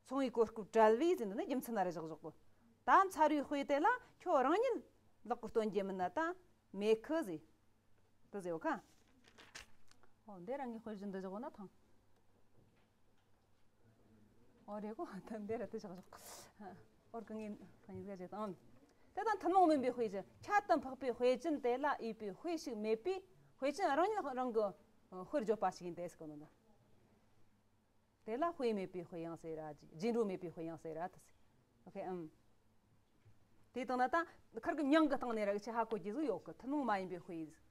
མཚུངས་པའི་གོ་སྐབས་བྲལ་བའི་ཟེར་འདི་ནི་རྒྱུ་མཚན་ན་རེ་བཞག་བཞག་གོ། ད་མཚར་བའི་དཔེ་དེ་ལ་ཁྱོད་རང་ཉིད་ལག་གིས་སྟོན་རྒྱུ་མིན་ན་ད་མེད་ཁི་ཟེར། དེ་ཟེར་བ་ཁ། ཨོ་འདི་རང་གི་དཔེ་བཞིན་དུ་བཞག་ན་ཐང་། ཨོ་རེད་གོ། ད་འདི་ར་དེ་བཞག་བཞག་ཨོར་གང་ངེས་གང་ངེས་ཟེར་ཅེས་དང་། དེ་དང་ཐུན་མོང་མིན་པའི་དཔེ་ཅན། ཁྱད་དུ་འཕགས་པའི་དཔེ་ཅན་དེ་ལ་འོས་པའི་དཔེ་ཞིག་མེད་པས། དཔེ་ཅན་རང་ཉིད་རང་གི་དཔེར་བརྗོད་པ་ཞིག་ཡིན་ཏེ་ཟེར་གོ་ནོ་ད། དེ་ལ་དཔེ་མེད་པའི་དཔེ་ཡང་ཟེར་ར། རྗེས་འགྲོ་མེད་པའི་དཔེ་ཡང་ཟེར་ར་ད་ཟེར། ཨོ་ཁེ་ཨམ། དེ་དང་ན་ད་ཁར་གི་མྱང་གི་སྟེང་ནས་ར་ཅི་ཧ་གོ་རྒྱུ་ཟིག་ཡོད་གི། ཐུན་མོང་མ་ཡིན་པའི་དཔེ་ཡིན་ཟིག་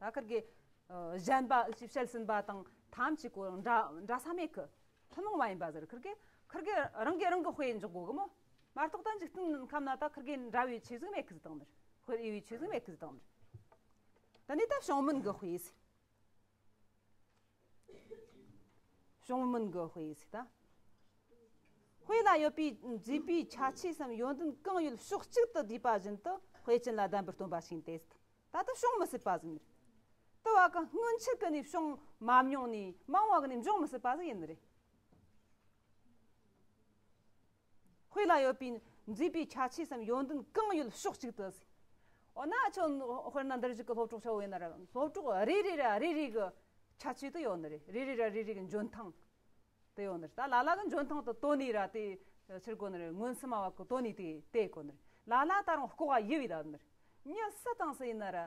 ད་ཁར་གི་གཞན་པ་ཅི་བཤད་ཟིན་པ་དང་ཐམས་ཅད་གོ་འདྲ་འདྲ་ས་མེད་གི། ཐུན་མོང་མ་ཡིན་པ་ཟེར། ཁར་གི་ཁར་གི་རང་གི་རང་གི་དཔེ་འཇོག་དགོ་གི་མོ། མ་གཏོགས་ད་འཇིག་རྟེན་ཁམས་ན་ད་ཁར་གི་འདྲ་བའི་ཆོས་ཟིག་མེད་གི་ཟིག་དང་ནི། དཔེར་འོས་པའི་ཆོས་ཟིག་མེད་གི་ཟིག་དང་ནི། ད་ནི་ད་བྱུང་མིན་གི་དཔེ་ཟིག་བྱུང་མིན་གི་དཔེ་ཟེར་ད། དཔེ་ལ་ཡོད་པའི་མཛེས་པའི་ཁྱད་ཆོས་སམ་ཡོན་ཏན་གང་ཡོད་ཕྱོགས་གཅིག་ཏུ་བསྡུས་པ་བཞིན་དུ་དཔེ་ཅན་ལ་ལྡན་པར་སྟོན་པ་ཞིག་ཡིན་ཏེ། ད་ལྟ་བྱུང་མི་སྲིད་པ་ཟིག་ནི། དུ་བ་གི་སྔོན་ཆད་ཀྱི་ནས་བྱུང་མ་མྱོང་ནས་མ་འོངས་པ་གི་ནས་འབྱུང་མི་སྲིད་པ་ཟིག་ཡིན་ནི་རེད། དཔེ་ལ་ཡོད་པའི་མཛེས་པའི་ཁྱད་ཆོས་སམ་ཡོན་ཏན་གང་ཡོད་ཕྱོགས་གཅིག་ཏུ་ཟེར། འོ་ན་ཁྱོད་དཔེར་ན་འདིར་བཞུགས་ཀྱི་སློབ་གྲོགས་ཆ་བོ་ཡིན་ན་ར། སློབ་གྲོགས་རེ་རེ་ར་རེ་རེ་གི་ཁྱད་ཆོས་དུ་ཡོད་ནི་རེད། རེ་རེ་ར་རེ་རེ་གི་འཇོན་ཐང་དུ་ཡོད་ནི་རེད། ད་ལ་ལ་གི་འཇོན་ཐང་དུ་དོ་ནི་ར་དེ་ ཕྱིར་གོ་ནི་རེད། མངོན་སུམ་མ་བ་གི་དོན་ནི་དེ་དེ་གོ་ནི་རེད། ལ་ལ་ད་རུང་ལྐོག་ག་ཡི་བི་ད་ནི་རེད། མྱི་སུ་དང་སུ་ཡིན་ན་ར་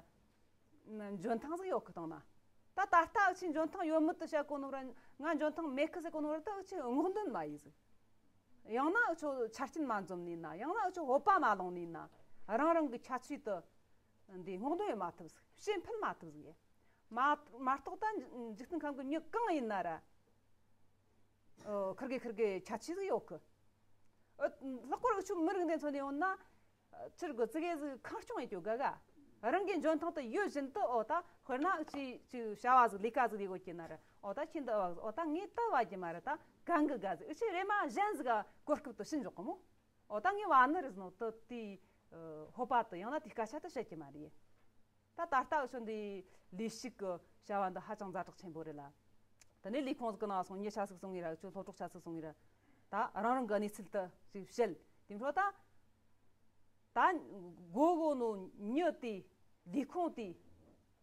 འཇོན་ཐང་ཟིག་ཡོད་གི་དང་ན། ད་ད་ལྟ་འུ་ཆོ་འཇོན་ཐང་ཡོད་མེད་དུ་བཤད་གོ་ནོ་ར། ང་འཇོན་ཐང་མེད་གི་ཟེར་གོ་ནོ་ར། ད་འུ་ཆོ་སྔོག་འདོན་མ་ཡིན་ཟིག། ཡང་ན་འུ་ཆོ་ཆ་རྐྱེན་མ་འཛོམས་ནི་ན། ཡང་ན་འུ་ཆོ་སྤོབས་པ་མ་ལོངས་ནི་ན། རང་རང་གི་ཁྱད་ཆོས་དུ་འདི་སྔོག་འདོན་ཡང་མ་ཐུབ་ཟིག། ཕྱིར་འཕེན་མ་ཐུབ་ཟིག་ཡ། མ་མ་གཏོགས་ད་འཇིག་རྟེན་ཁམས་གི་མྱི་གང་ཡིན་ན་ར། ཨོ། ཁིར་གི་ཁིར་གི་ཁྱད་ཆོས་ཟིག་ཡོད་གི། ཨ། ལྷག་པར་འུ་ཆོ་མི་རིགས་འདི་མཚོན་ནས་ཡོང་ན། ཨ། ཕྱིར་གི་ཙི་གེ་ཟིག་ཁེངས་སྐྱུང་ཡེད་རྒྱུ་དགའ་ག། རང་གི་འཇོན་ཐང་དེ་ཡོད་བཞིན་དུ། ཨོ། ད་དཔེར་ན་ཅིག་ཅིག་བྱ་བ་ཟིག་ལས་ཀ་ཟིག་ལས་དགོས་ཀྱི་ན་ར། ཨོ། ད་ཁྱེད་འདི་བ་ཟིག། ཨོ། ད་ངས་ད་བ་རྒྱུ་མ་རེད། ད་གན་གི་དགའ་ཟིག། འུ་ཆོས་རེ་མ་གཞན་ཟིག་ག་གོ་སྐབས་དེ་བྱིན་འཇོག་གི་མོ། ཨོ། ད་ངས་བ་ནི་རེད་ཟེར་ནོ་དེ་དེའི་ཨ་སྤོབས་པ་དེ། ཡང་ན་དེའི་སྐད་ཆ་དེ་བཤད་རྒྱུ་མ་རེད། ད་ད་ལྟ་འུ་ཆོ་འདི་ལས་ཞུགས་ཀྱི་བྱ་བ་འདི་ཧ་ཅང་ཛ་དྲག་ཆེན་པོ་རེད་ལ། དེ་ནས་ལས་ཁུངས་ཟིག་གི་ནང་སོང་མྱི་ཆ་ཟིག་སོང་ངེ་ར། འུ་ཆོ་སློབ་གྲོགས་ཆ་ཟིག་སོང་ངེ་ར། ད་རང་རང་གི་གནས་ཚུལ་དེ་ཅིག་བཤད། དེ་འཕྲོ་ད་ད་དགོས་དགོས་ནོ་མྱི་དེ། ལས་ཁུངས་དེ།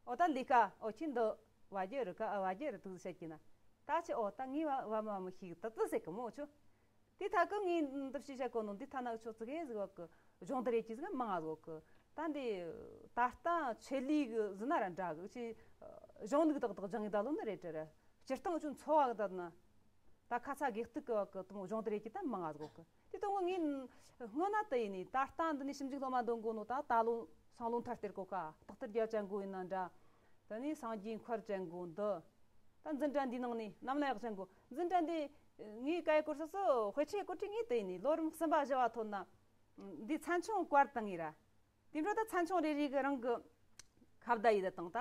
ཨོ། ད་ལས་ཀ། ཨོ། ཁྱེད་འདི་བ་རྒྱུ་རེད་ག། ཨ། བ་རྒྱུ་རེད་དེ་བཤད་ཀྱི་ན། ད་ཁྱེད། ཨོ། ད་ངས་བ་བ་མ་མི་ཤེས་གི། ད་དེ་ཟེར་གི་མོ་འུ་ཆོ། དེ་ཐད་ཀི་ངས་འདི་ཞིག་བཤད་གོ་ནོ། འདི་ཐ་ན་འུ་ཆོ་ཙི་གེ་ཟིག་བ་གི་སྦྱོང་བརྡར་ཡེད་རྒྱུ་ཟིག་མང་ང་ཟིག་གི། ད་འདི་ད་ལྟ་ཆེད་ལས་གི་ཟིན་ན་ར་འདྲ་གི། ཅི་གཞུང་ལུགས་དག་དག་སྦྱང་ངེ་ད་ལོ་ནི་རེད་དྲ་ར། སྤྱིར་བཏང་འུ་ཆོ་འཚོ་བ་གི་ད་ན། ད་ཁ་ཚ་དགོས་གཏུག་གི་བ་གི་དེ་མོ་སྦྱོང་བརྡར་ཡེད་རྒྱུ་ད་མང་ང་ཟིག་གི། དེ་དང་ངས་སྔོན་ན་དེ་ཡིན་ནི། ད་ལྟ་འདི་ནས་ཞིབ་འཇུག་སློབ་མ་འདོན་དགོས་ནོ། ད་ད་ལོ་སང་ལོ་མཐར་སྟེར་གོ་ཀ། ཏག་ཏར་རྒྱ་ཅན་གོ་ཡིན་ན་འདྲ། ད་ནི་སངས་རྒྱས་མཁར་ཅན་གོ་འདི། ད་འཛིན་གྲྭ་འདིའི་ནང་ནས་རྣམ་ལ་ཡག་ཅན་གོ། འཛིན་གྲྭ་འདི་ངའི་སྐལ་བ་སྐོར་ས་སོ་དཔེ་ཆའི་སྐོར་ཁྲིད་ངས་དེ་ཡིན་ནི། ལོ་རིམ་གསུམ་པ་བཞི་བ་ཐོན་ན་འདི་ཚན་ཆུང་བཀར་བཏང་ངེ་ར། དེ་འཕྲོ་ད་ཚན་ཆུང་རེ་རེ་གི་རང་གི་ཁ་བརྡ་ཡེད་དང་། ད་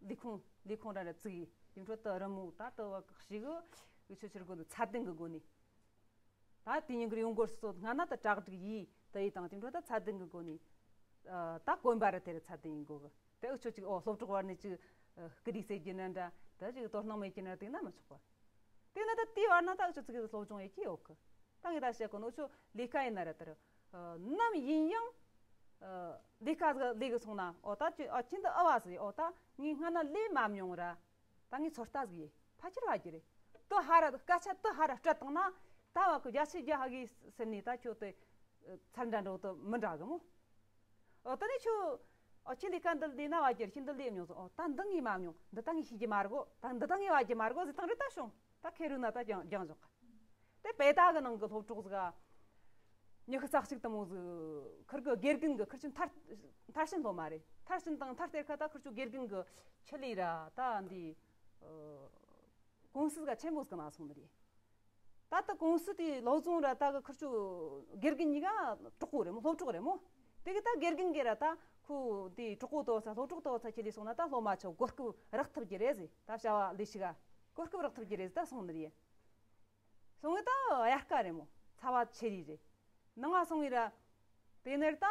ལས་ཁུངས་ལས་ཁུངས་ར་ར་བཙུགས་ཡེ། དེ་འཕྲོ་ད་རི་མོ་ད་དུ་བ་གི་ཞིག་གི་ཆོ་ཆིར་གོ་ནི་ཚད་ལྡན་གི་སྒོ་ནས། ད་དེ་ཉིན་གི་ཡོང་སྒོར་སོ་སྔ་ན་ད་གྲ་སྒྲིག་ཡེད་དེ་ཡེད་དང་། དེ་འཕྲོ་ད་ཚད་ལྡན་གི་སྒོ་ནས། ཨ། ད་གོན་པ་ར་དེ་ར་ཚད་ལྡན་ཡིན་དགོས་གི། དེ་འུ་ཆོ་ཅིག། ཨོ། སློབ་གྲོགས་བར་ནས་ཅིག་སྐུ་དྲིན་ཟེར་རྒྱུ་ན་འདྲ། ད་ཅིག་དོ་སྣང་མེད་རྒྱུ་ན་དེ་ན་མི་ཆོག་པ། དེ་ན་ད་དེའི་བར་ན་ད་འུ་ཆོ་ཙི་གེ་སློབ་སྦྱོང་ཡེད་རྒྱུ་ཡོད་གི། ད་ངས་ད་བཤད་གོ་ནོ་འུ་ཆོ་ལས་ཀ་ཡིན་ན་ར་དེར། ཨ། ནམ་ཡིན་ཡང་། ཨ། ལས་ཀ་ཟིག་ལས་གི་སོང་ན། ཨོ། ད་ཁྱེད། ཨ། ཁྱེད་འདི་ཨ་བ་ཟིག། ཨོ། ད་ངས་སྔ་ན་ལས་མ་མྱོང་ར། ད་ངས་ཚོད་ལྟ་ཟིག་ཡེད། ཕལ་ཆེར་བ་རྒྱུ་རེད། དུ་ཧ་ར་སྐད་ཆ་དུ་ཧ་ར་སྤྲད་བཏང་ན། ད་བ་གི་བརྒྱ་ཆ་བརྒྱ་ཧ་གི་སེམས་ནས་ད་ཁྱོད་དེ་ཚར་འདྲ་འགྲོ་དུ་མི་འདྲ་གི་མོ། ཨོ། ད་ནི་ཁྱོད། ཨོ། ཁྱེད་ལས་ཀ་འདི་ལས་ན་བ་རྒྱུ་རེད། ཁྱེད་འདི་ལས་མྱོང་སོང་། ཨོ། ད་འདི་ངས་མ་མྱོང་། འདི་ད་ངས་ཤེས་རྒྱུ་མ་རེད་གོ། ད་འདི་ད་ངས་བ་རྒྱུ་མ་རེད་གོ་ཟེར་བཏང་རེད། ད་བྱུང་། ད་ཁེ་རུ་ན་ད་ཀྱང་ཀྱང་བཞག་གི། དེ་པེ་ད་གི་ནང་གི་སློབ་གྲོགས་ཟིག་ག། ཉི་ཤུ་རྩ་གཅིག་དུ་མོ་ཟིག་ཁིར་གི་དགེ་རྒན་གི་ཁིར་ཆུ་མཐར་མཐར་ཕྱིན་སློབ་མ་རེད། མཐར་ཕྱིན་དང་མཐར་སྟེར་ཁ་ད་ཁིར་ཆུ་དགེ་རྒན་གི་ཆེད་ལས་ར་ད་འདི། ཨ། ཀུང་སི་ཟིག་ག་ཆེན་པོ་ཟིག་གི་ནང་སོང་ནི་རེད། ད་ད་ཀུང་སི་དེ་ལོ་ཟུང་ར་ད་གི་ཁིར་ཆུ་དགེ་རྒན་གཉིས་ཀ་གྲོགས་པོ་རེད་མོ། སློབ་གྲོགས་རེད་མོ། དེ་གི་ད་དགེ་རྒན་གི་ར་ད་ཁོ་དེ་གྲོགས་པོ་དོ་ས་སློབ་གྲོགས་དོ་ས་ཁྱེད་ལས་སོང་ན། ད་སློབ་མ་ཆོ་གོ་སྐབས་རག་ཐུབ་ཀྱི་རེད་ཟེར། ད་བྱ་བ་ལས་ཞིག་ག་གོ་སྐབས་རག་ཐུབ་ཀྱི་རེད་ཟེར་ད་སོང་ནི་རེད། སོང་ངེ་ད་དབྱར་ཁ་རེད་མོ། ཚ་བ་ཆེ་རི་རེད། ནང་ང་སོང་ངེ་ར། དེ་ནས་ད་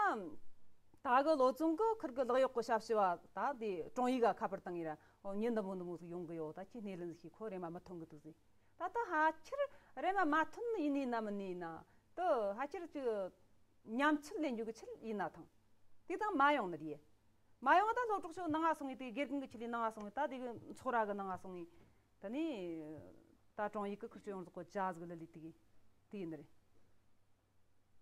ད་གི་ལོ་ཙུང་གི་ཁིར་གི་ལག་གཡོག་གི་ཞབས་ཞུ་བ་ད་དེ་ཀྲོང་ཡིག་ག་ཁ་པར་བཏང་ངེ་ར། ཨོ། མྱི་འདི་མོ་འདི་མོ་ཟིག་ཡོང་གི་ཡོད། ད་ཁྱེད་སྣེ་ལེན་ཟིག་བྱེད། ཁོ་རེ་མ་མི་ཐོན་གི་འདུག་ཟེར། ད་ད་ཕལ་ཆེར་རེ་མ་མ་ཐོན་ནི་ཡིན་ནི་ན་མིན་ནི་ཡིན་ན། ད་ཕལ་ཆེར་ཅིག་ཉམས་ཚོད་ལེན་རྒྱུ་གི་ཆེད་ཡིན་ན་ཐང་། དེ་དང་མ་ཡོང་ནི་རེད། མ་ཡོང་ད་སློབ་གྲོགས་ཚོ་ནང་ང་སོང་ངེ་དེ་དགེ་རྒན་གི་ཆེད་ལས་ནང་ང་སོང་ངེ་ད་དེ་གི་ཚོགས་ར་གི་ནང་ང་སོང་ངེ། ད་ནི་ད་ཀྲོང་ཡིག་གི་ཁིར་ཆུ་ཡོངས་རྫོགས་གི་ཇ་ཟིག་ལི་ལི་དེ་གི་དེ་ཡིན་ནི་རེད།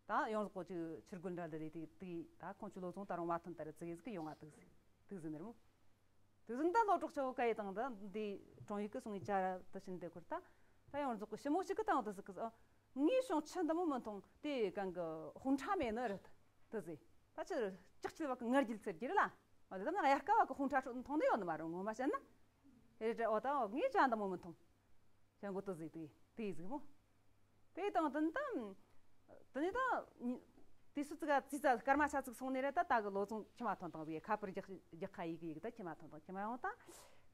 ད་ཡོངས་རྫོགས་གོ་ཅིག་ཕྱིར་རྒོལ་འདྲ་འདི་རེད། དེ་དེ་ད་ཁོང་ཆུ་ལོ་ཚོང་ད་རུང་མ་ཐོན་ད་རེད། ཙི་གེ་ཟིག་གི་ཡོང་ང་དུག་ཟིག་དུག་ཟིག་ནི་རེད་མོ། དུག་ཟིག་ད་སློབ་གྲོགས་ཆོ་ག་ཡི་དང་ད་འདི་ཀྲོང་ཡིག་གི་སོང་ཡི་ཅ་ར་ད་ཕྱིན་དེ་ཁུར་ད་ད་ཡོངས་རྫོགས་གི་ཞི་མོ་ཞིག་གི་དང་དུ་ཟིག་གི་ཨ་ངས་བྱུང་ཆུ་འདི་མོ་མི་མཐོང་། དེ་གང་གི་ཧུང་ཁྲ་མེད་ནི་རེད། དུ་ཟིག་ད་ཆི་ལྕགས་ཆི་བ་གི་ངར་རྒྱུད་ཚེར་རྒྱུ་རེད་ལ། ཨ་དེ་ད་ནི་དབྱར་ཁ་བ་གི་ཧུང་ཁྲ་མཐོང་ནི་ཡོད་ནི་མ་རུང་། ངོ་མ་བཤད་ན་ཧེ་རེད་དྲ། འོ་ད་ངས་ཅ་འདི་མོ་མི་མཐོང་། ཅན་གོ་ཏི་ཟིག་དེ་དེ་ཟིག་མོ། དེ་དང་དེ་ད་དེ་ནས་ད་དུས་སུ་ཙི་ག་ཙི་ཙ་སྐར་མ་ཆ་ཙིག་སོང་ནས་རེད། ད་ད་གི་ལོ་ཚོང་ཁྱི་མ་ཐོན་དང་ཟིག་ཁ་པར་རྒྱག་རྒྱག་ཁ་ཡིག་ཡིག་ད་ཁྱི་མ་ཐོན་དང་ཁྱི་མ་ཡོང་ད་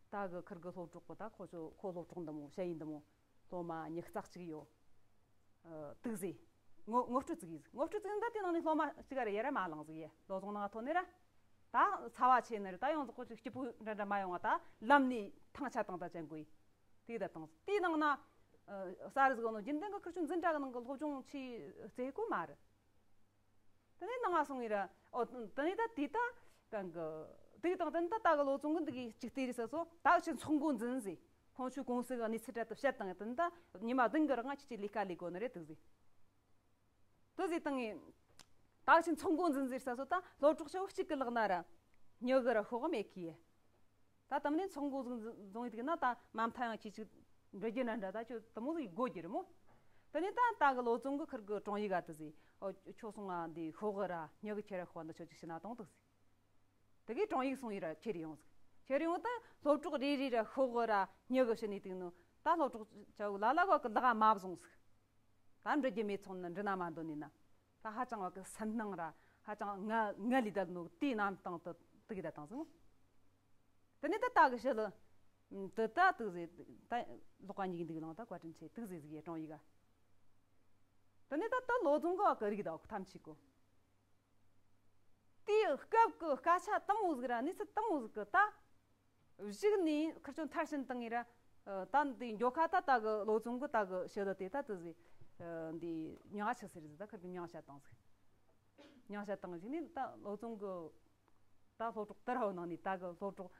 ད་གི་ཁུར་གི་སློབ་གྲོགས་པོ་ད་ཁོ་ཚོ་ཁོ་སློབ་གྲོགས་འདི་མོ་ཞ་ཡི་འདི་མོ་སློབ་མ་ཉི་ཤུ་རྩ་གཅིག་ཡོད། ཨ་དུག་ཟིག་ངོ་ངོ་སྤྲོད་ཙིག་ཡིག་ངོ་སྤྲོད་ཙིག་ད་དེ་ནང་ནས་སློབ་མ་གཅིག་ག་རེ་ཡ་ར་མ་ལངས་ཟིག་ཡ། ལོ་ཚོང་ནང་ཐོན་ནས་ར་ད་ཚ་བ་ཆེ་ནི་རེད། ད་ཡོངས་རྫོགས་ཁོ་ཚོ་སྐྱིད་པོ་འདྲ་འདྲ་མ་ཡོང་བ་ད་ལམ་ནས་ཐང་ཆད་དང་ད་ཅན་གོ་ཡི། དེ་ད་དང་དེའི་ནང་ན་ཨ་ས་རི་ཟིག་ནོ་རྒྱུན་ལྡན་གི་ཁུར་ཆུ་འཛིན་གྲྭ་གི་ནང་གི་སློབ་སྦྱོང་ཆེ་བཙལ་གོ་མ་རེད། དེ་ནས་ནང་ང་སོང་ངེ་ར། ཨོ་དེ་ནས་ད་དེ་ད་གང་གི་དེ་དང་དེ་ནས་ད་ད་གི་ལོ་ཚོང་གི་འདི་གི་ཅིག་དེ་རེད་ས་སོ། ད་ཕྱིར་ཚོགས་འགོ་འཛིན་ཟིག་ཁོང་ཆུ་ཀུང་སི་གི་གནས་ཚུལ་འཕྲལ་དུ་བཤད་དང་དེ་ནས་ད་ཉི་མ་བདུན་གི་རིང་ང་ཁྱེད་ཀྱི་ལས་ཀ་ལས་དགོས་ནི་རེད་དུག་ཟིག་དུ་ཟིག་བཏང་ངས། ད་ཕྱིན་ཚོང་སྒོ་འཛིན་ཟེར་ས་སོ། ད་སློབ་གྲོགས་ཆ་བོ་གཅིག་གི་ལག་ན་ར་མྱི་གི་ར་ཤོག་མེད་གི་ཡེ། ད་དམ་ནས་ཚོང་སྒོ་ཟིག་འཛིན་འཛིན་ཡི་དུས་ན་ད་མ་མཐའ་ཡང་ཁྱི་གཅིག་འགྲོ་རྒྱུ་ན་འདྲ། ད་ཁྱོད་དུ་མོ་ཟིག་དགོ་རྒྱུ་རེད་མོ། དེ་ནས་ད་ད་གི་བློ་བཟང་གི་ཁུར་གི་དྲུང་ཡིག་ག་དུ་ཟིག་ཨོ་ཁྱོད་སོང་ང་འདི་ཤོག་གི་ར་མྱི་གི་ཁྱེར་ར་ཤོག་འདི་ཁྱོད་ཅིག་ཤི་ན་གཏོང་དུ་ཟིག་དེ་གི་དྲུང་ཡིག་སོང་ཡི་ར་ཁྱེར་ཡོང་ཟིག་ཁྱེར་ཡོང་ད་སློབ་གྲོགས་རེ་རེ་ར་ཤོག་གི་ར་མྱི་གི་ཤི་ནས་དུས་ནོ། ད་སློབ་གྲོགས་ཆ་བོ་ལ་ལ་ག་གི་ལག་མ་བཟུང་ཟིག་ད་འགྲོ་རྒྱུ་མེད་སོང་ན་འགྲོ་ན་མ་འདོད་ནི་ན། ད་ཧ་ཅང་བ་གི་སེམས་སྣང་ར་ཧ་ཅང་ང་ང་ལི་ད་ནོ་དེའི་ནང་དང་དུ་དུ་གི་ད་དང་ཟིག་དེ་ནས་ད་ད་གི་ཤི་ལ་དུ་ད་དུ་ཟེ་ད་ལོག་ག་ཉིག་འདུག་ལང་ད་བཀའ་དྲིན་ཆེ་དུ་ཟེ་ཟིག་ཡེ་དྲུང་ཡིག་ག་དེ་ནས་ད་ད་བློ་བཟང་གི་བ་གི་རིག་ད་ཐམས་ཅད་གོ་དེའི་སྐབས་ཀྱི་སྐད་ཆ་དུ་མོ་ཟིག་ར་གནས་ཚུལ་དུ་མོ་ཟིག་གི་ད་གཞུག་ནས་ཁིར་ཆོ་མཐར་ཕྱིན་བཏང་ངེ་ར། ད་འདི་མགྱོགས་ཁ་ད་ད་གི་བློ་བཟང་གི་ད་གི་ཤི་ལ་དེ་ད་དུ་ཟིག་འདི་མྱིང་ང་ཆི་ཟེར་ཟིག་ད་ཁིར་གི་མྱིང་བཤད་བཏང་ཟིག་མྱིང་བཤད་བཏང་གཞུག་ནས་ད་བློ་བཟང་གི་ད་སློབ་གྲོགས་དུ་ར་བོ་ནང་ནས་ད་གི་སློབ་གྲོགས་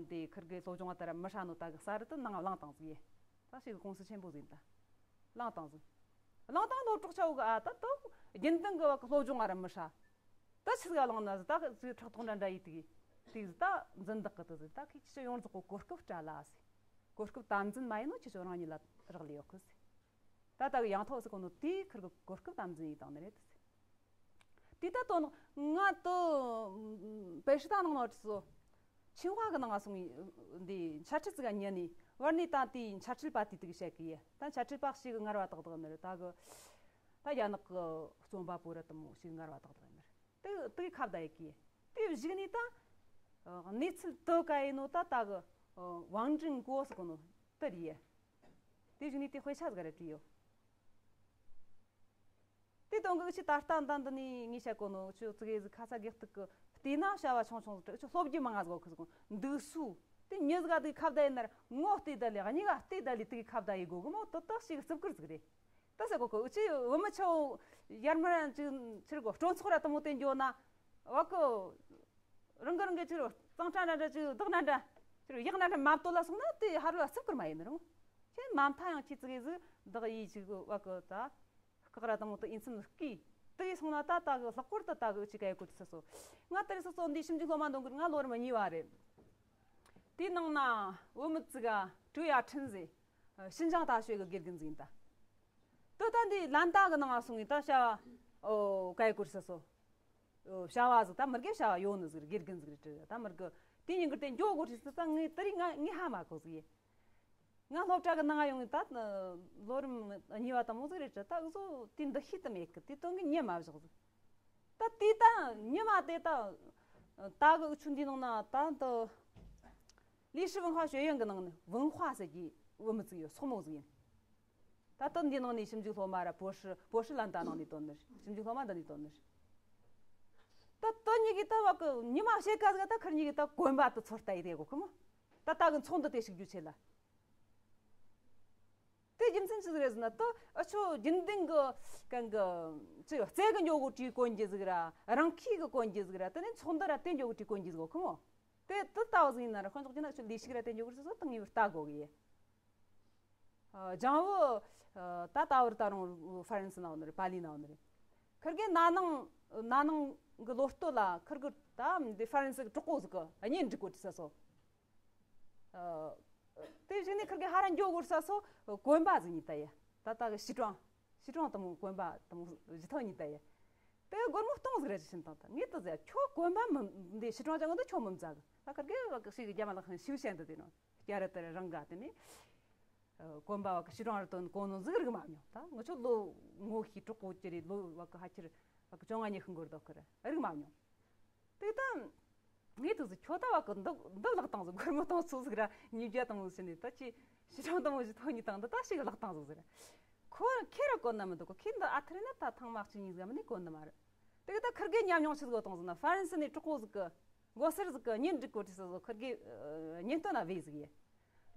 འདི་ཁིར་གི་སློབ་སྦྱོང་བ་ད་ར་མི་ཧྲ་ནོ་ད་གི་ས་རི་དུ་ནང་བླངས་བཏང་ཟིག་ཡེ། ད་ཞིག་གི་ཀུང་སི་ཆེན་པོ་ཟིག་ད། བླངས་བཏང་ཟིག་བླངས་བཏང་སློབ་གྲོགས་ཆ་བོ་གི་ཨ་ད་ད་རྒྱུན་ལྡན་གི་བ་གི་སློབ་སྦྱོང་ང་ར་མི་ཧྲ། ད་ཆི་ཟིག་ག་བླངས་ན་ཟིག་ད་ཟིག་ཕྲག་དོག་འདྲ་འདྲ་ཡེ་དུ་གི་དུ་ཟིག་ད་འཛིན་བདག་གི་དུ་ཟིག་ད་ཁི་ཁྱི་ཆོ་ཡོངས་རྫོགས་གི་གོ་སྐབས་སྤྲད་ལ་ཟིག་གོ་སྐབས་དམ་འཛིན་མ་ཡིན་ནོ་ཁྱི་ཆོ་རང་ཉིད་ལ་རག་ལས་ཡོད་གི་ཟིག་ད་ད་གི་ཡང་ཐོག་ཟིག་གོ་ནོ་དེའི་ཁིར་གི་གོ་སྐབས་དམ་འཛིན་ཡེ་བཏང་ནི་རེད་དུ་ཟིག་དེ་ལྟ་དོ་ནོ་ང་དུ་པེ་ཧྲི་ཏ་ནང་ནོ་ཙི་སོ། ཆིང་ཧྭ་གི་ནང་ང་སོང་ངི་འདི་འཆད་ཁྲིད་ཙི་ག་ཉན་ནི་བར་ནི་ད་དེའི་འཆད་ཁྲིད་པ་དེ་དུ་གི་བཤད་གི་ཡེ། ད་འཆད་ཁྲིད་པ་ཞིག་གི་ངར་བ་ཏག་ཏག་ནི་རེད། ད་གི་ད་རྒྱ་ནག་གི་རྩོམ་པ་པོ་ར་དུ་མོ་ཞིག་ངར་བ་ཏག་ཏག་ནི་རེད། དེ་དུ་གི་ཁ་བརྡ་ཡེ་གི་ཡེ། དེ་གཞུག་ནི་ད་གནས་ཚུལ་དུ་ག་ཡིན་ནོ་ད་ད་གི་ཝང་ཀྲིན་གོ་ཟེར་གོ་ནོ་དེ་རེད་ཡེ། དེ་གཞུག་ནི་དེ་དཔེ་ཆ་ཟིག་ར་བྲིས་ཡོད། དེ་དོན་གི་ཆི་ད་ལྟ་འདི་འདི་ནས་ངས་བཤད་གོ་ནོ་ཆུ་ཙི་གེ་ཟིག་ཁ་ཚ་དགེ་སྟག་གི་བལྟས་ན་བྱ་བ་ཆུང་ཆུང་ཟིག་ཆུ་སློབ་རྒྱུ་མང་ང་ཟིག་གི་ཟིག་འདུག་སུ། དེ་མྱི་ཟིག་ག་དེ་ཁ་བརྡ་ཡིན་ན་ར་ངོ་བལྟས་ད་ལེ་གཉིས་ཀ་བལྟས་ད་ལེ་དེ་གི་ཁ་བརྡ་ཡི་གོ་གི་མོ་ཏག་ཏག་ཞིག་རྩུབ་གུར་ཟིག་རེད། ད་ཟེར་གོ་གི་ཨུ་ཆི་བུ་མི་ཆོ་ཡར་མར་ཅིག་ཆི་རེད་གོ་སྤྲོ་ཚོགས་ར་དུ་མོ་དེ་འགྱོ་ན་བ་གི་རང་གི་རང་གི་ཆི་རེད་གཙང་ཁྲ་འདྲ་འདྲ་ཅིག་བདག་འདྲ་འདྲ་ཆི་རེད་གཡག་འདྲ་འདྲ་མ་བཏོལ་ལ་སོང་ན་དེ་ཧར་ལ་རྩུབ་གུར་མ་ཡིན་ནི་རུང་། ཁྱེད་མ་མཐའ་ཡང་ཁྱེད་ཙི་གེ་ཟིག་བདག་ཡིད་ཅིག་བ་གི་ད། སྐག་ར་དང་པོ་དུ་ཨིན་སུམ་སྐུའི་དུ་ཡི་སོང་ན་ད་ད་གི་ལྷག་པར་དུ་ད་གི་ཅི་ག་ཡི་གོ་དུ་ས་སོ། ང་ད་རེས་སོ་སོ་འདི་ཞིབ་འཇུག་སློབ་མ་འདོན་གི་ང་ལོ་རིམ་གཉིས་པ་རེད། དེའི་ནང་ན་བུ་མི་ཙི་ག་ཀྲུའུ་ཡ་ཁྲིན་ཟེར། ཤིན་ཅང་ད་ཤོད་གི་དགེ་རྒན་ཟིག་ཡིན་ད། དུ་ད་འདི་ལན་ད་གི་ནང་ང་སོང་ཡིན་ད་བྱ་བ་ཨོ་ག་ཡི་གོ་དུ་ས་སོ། བྱ་བ་ཟིག་ད་མི་དགེ་བྱ་བ་ཡོད་ནི་ཟིག་རེད། དགེ་རྒན་ཟིག་རེད་དྲི་ད་མི་དགེ་དེ་ཉིན་གི་དེ་འགྱོ་གོ་དུ་ས་ད་ངས་ད་རེས་ང་ངས་ཧ་མ་གོ་ཟིག་ཡིན། ང་སློབ་གྲྭ་གི་ནང་ཡོང་ད་ལོ་རིམ་གཉིས་པ་དང་མོ་ཟིག་རེད་ད་ཨུ་ཟོ་དེ་འདི་ཤེས་དུ་མེད་གི་དེ་དོན་གི་ཉན་མ་བཞག་ཟིག་ད་དེ་ད་ཉི་མ་དེ་ད་ད་གི་ཨུ་ཆུ་འདི་ནང་ན་ད་འདི་ལི་ཧྲི་ཝུན་ཧྭ་ཤོད་ཡོན་གི་ནང་ནས་ཝུན་ཧྭ་ཟེར་གི་བུ་མི་ཙིག་ཡོད་སོག་མོ་ཟིག་ཡིན། ད་དོན་འདི་ནང་ནས་ཞིབ་འཇུག་སློབ་མ་ར་博士博士 ལན་ད་ནང་ནས་དོན་ནི་ཞིབ་འཇུག་སློབ་མ་འདི་ནས་དོན་ནི་ད་དོན་གཉིས་གི་ད་བ་གི་ཉི་མ་ཤེས་ཀ་ཟིག་ད་ཁར་གཉིས་གི་ད་གོན་པ་དུ་ཚོར་ལྟ་ཡི་དེ་གོ་གི་མོ། ད་ད་གི་ཚོང་འདི་དེ་ཞིག་རྒྱུ་ཆེ་ལ། དེ་རྒྱུ་མཚན་ཅི་ཟིག་རེད་ཟེར་ན་ད་ཨ་ཆོ་རྒྱུན་ལྡན་གི་གང་གི་ཅི་རྩེ་གི་འཇོག་གོ་དྲིས་གོན་རྒྱུ་ཟིག་ར་རང་ཁྱི་གི་གོན་རྒྱུ་ཟིག་ར་དེ་ནས་ཚོགས་འདུ་ར་དེ་འཇོག་གོ་དྲིས་གོན་རྒྱུ་ཟིག་གོ་ཁི་མོ། དེ་དུ་ལྟ་བུ་ཟིག་ཡིན་ན་ར་ཁོ་འཇོག་རྒྱུ་ན་ཨ་ཆོ་ལས་ཞིག་ར་དེ་འཇོག་གོ་ཟིག་སོ་ཏང་ཡི་བུ་ལྟ་གོ་གི་ཡེ། ཨ་ལྗང་བུ་ཨ་ད་ལྟ་བུར་ད་རུང་ཧྥ་རན་སི་ན་ཡོད་ནི་རེད། པ་ལི་ན་ཡོད་ནི་རེད། ཁིར་གེ་ན་ནིང་ན་ནིང་གི་ལོ་སྟོད་ལ་ཁིར་གི་ད་འདི་ཧྥ་རན་སི་གི་གྲོགས་པོ་ཟིག་གི་གཉེན་སྒྲིག་གོ་དྲིས་ས་སོ། ཨ་དེ་བཞིན་ནི་ཁིར་གི་ཧ་ར་འགྱོ་གོ་ས་སོ་གོན་པ་ཟིག་གཉིས་ལྟ་ཡ། ད་ལྟ་གི་西装西装དང་པོ་གོན་པ་དང་པོ་བཞི་ཐོག་གཉིས་ལྟ་ཡ། དེ་སྒོར་མོ་སྟོང་ཟིག་ར་ཅི་བྱིན་བཏང་ད་ངས་དུ་ཟེར་ཁྱོད་གོན་པ་མི་འདི་西装ཅང་གི་འདི་ཁྱོད་མི་མཛའ་གི་ད་ཁིར་གི་བ་གི་ཞིག་གི་རྒྱ་མ་ལགས་ཤིང་ཤིའུ་ཤན་དུ་དེ་ནོ། སྐྱ་རི་དེར་རང་ག་དེ་ནས་གོན་པ་བ་གི་西装རི་དོན་གོན་ནོ་ཟིག་རིག་མ་མྱོང་། ད་ང་ཆོ་ལོ་ངོ་ཤེས་གྲོགས་པོ་ཅི་རེད་ལོ་བ་གི་ཧ་ཁྱེར་བ་གི་བཅོ་ལྔ་ཉི་ཤུ་འགོར་དོ་ཁི་ར་རིག་མ་མྱོང་། དེ་ད་ངས་དུ་ཟིག་ཁྱོད་ད་བ་གི་འདི་འདི་ལག་བཏང་ཟིག་སྒོར་མོ་སྟོང་ཚོ་ཟིག་ར་ཉིས་བརྒྱ་དང་ཟིག་ནས་ད་ཅི་西装དང་པོ་བཞི་ཐོག་གཉིས་དང་འདི་ད་ཞིག་ལག་བཏང་ཟིག་ཟིག་ར་ཁོ་ཁྱེད་ར་གོན་ན་མི་འདུག་གོ་ཁྱེད་འདི་ཨ་ཐུར་ན་ད་ཐང་མ་གཅིག་གཉིས་ཟིག་མིན་ནས་གོན་ནི་མ་རེད། དེ་གི་ད་ཁིར་གེ་ཉམས་མྱོང་ཆི་ཟིག་བཏང་ཟིག་ན་ཧྥ་རན་སི་ནས་གྲོགས་པོ་ཟིག་གི་མགོ་སེར་ཟིག་གི་གཉེན་སྒྲིག་གོ་དྲིས་ས་ཟིག་ཁིར་གེ་གཉེན་སྟོན་ན་བས་ཟིག་ཡེ།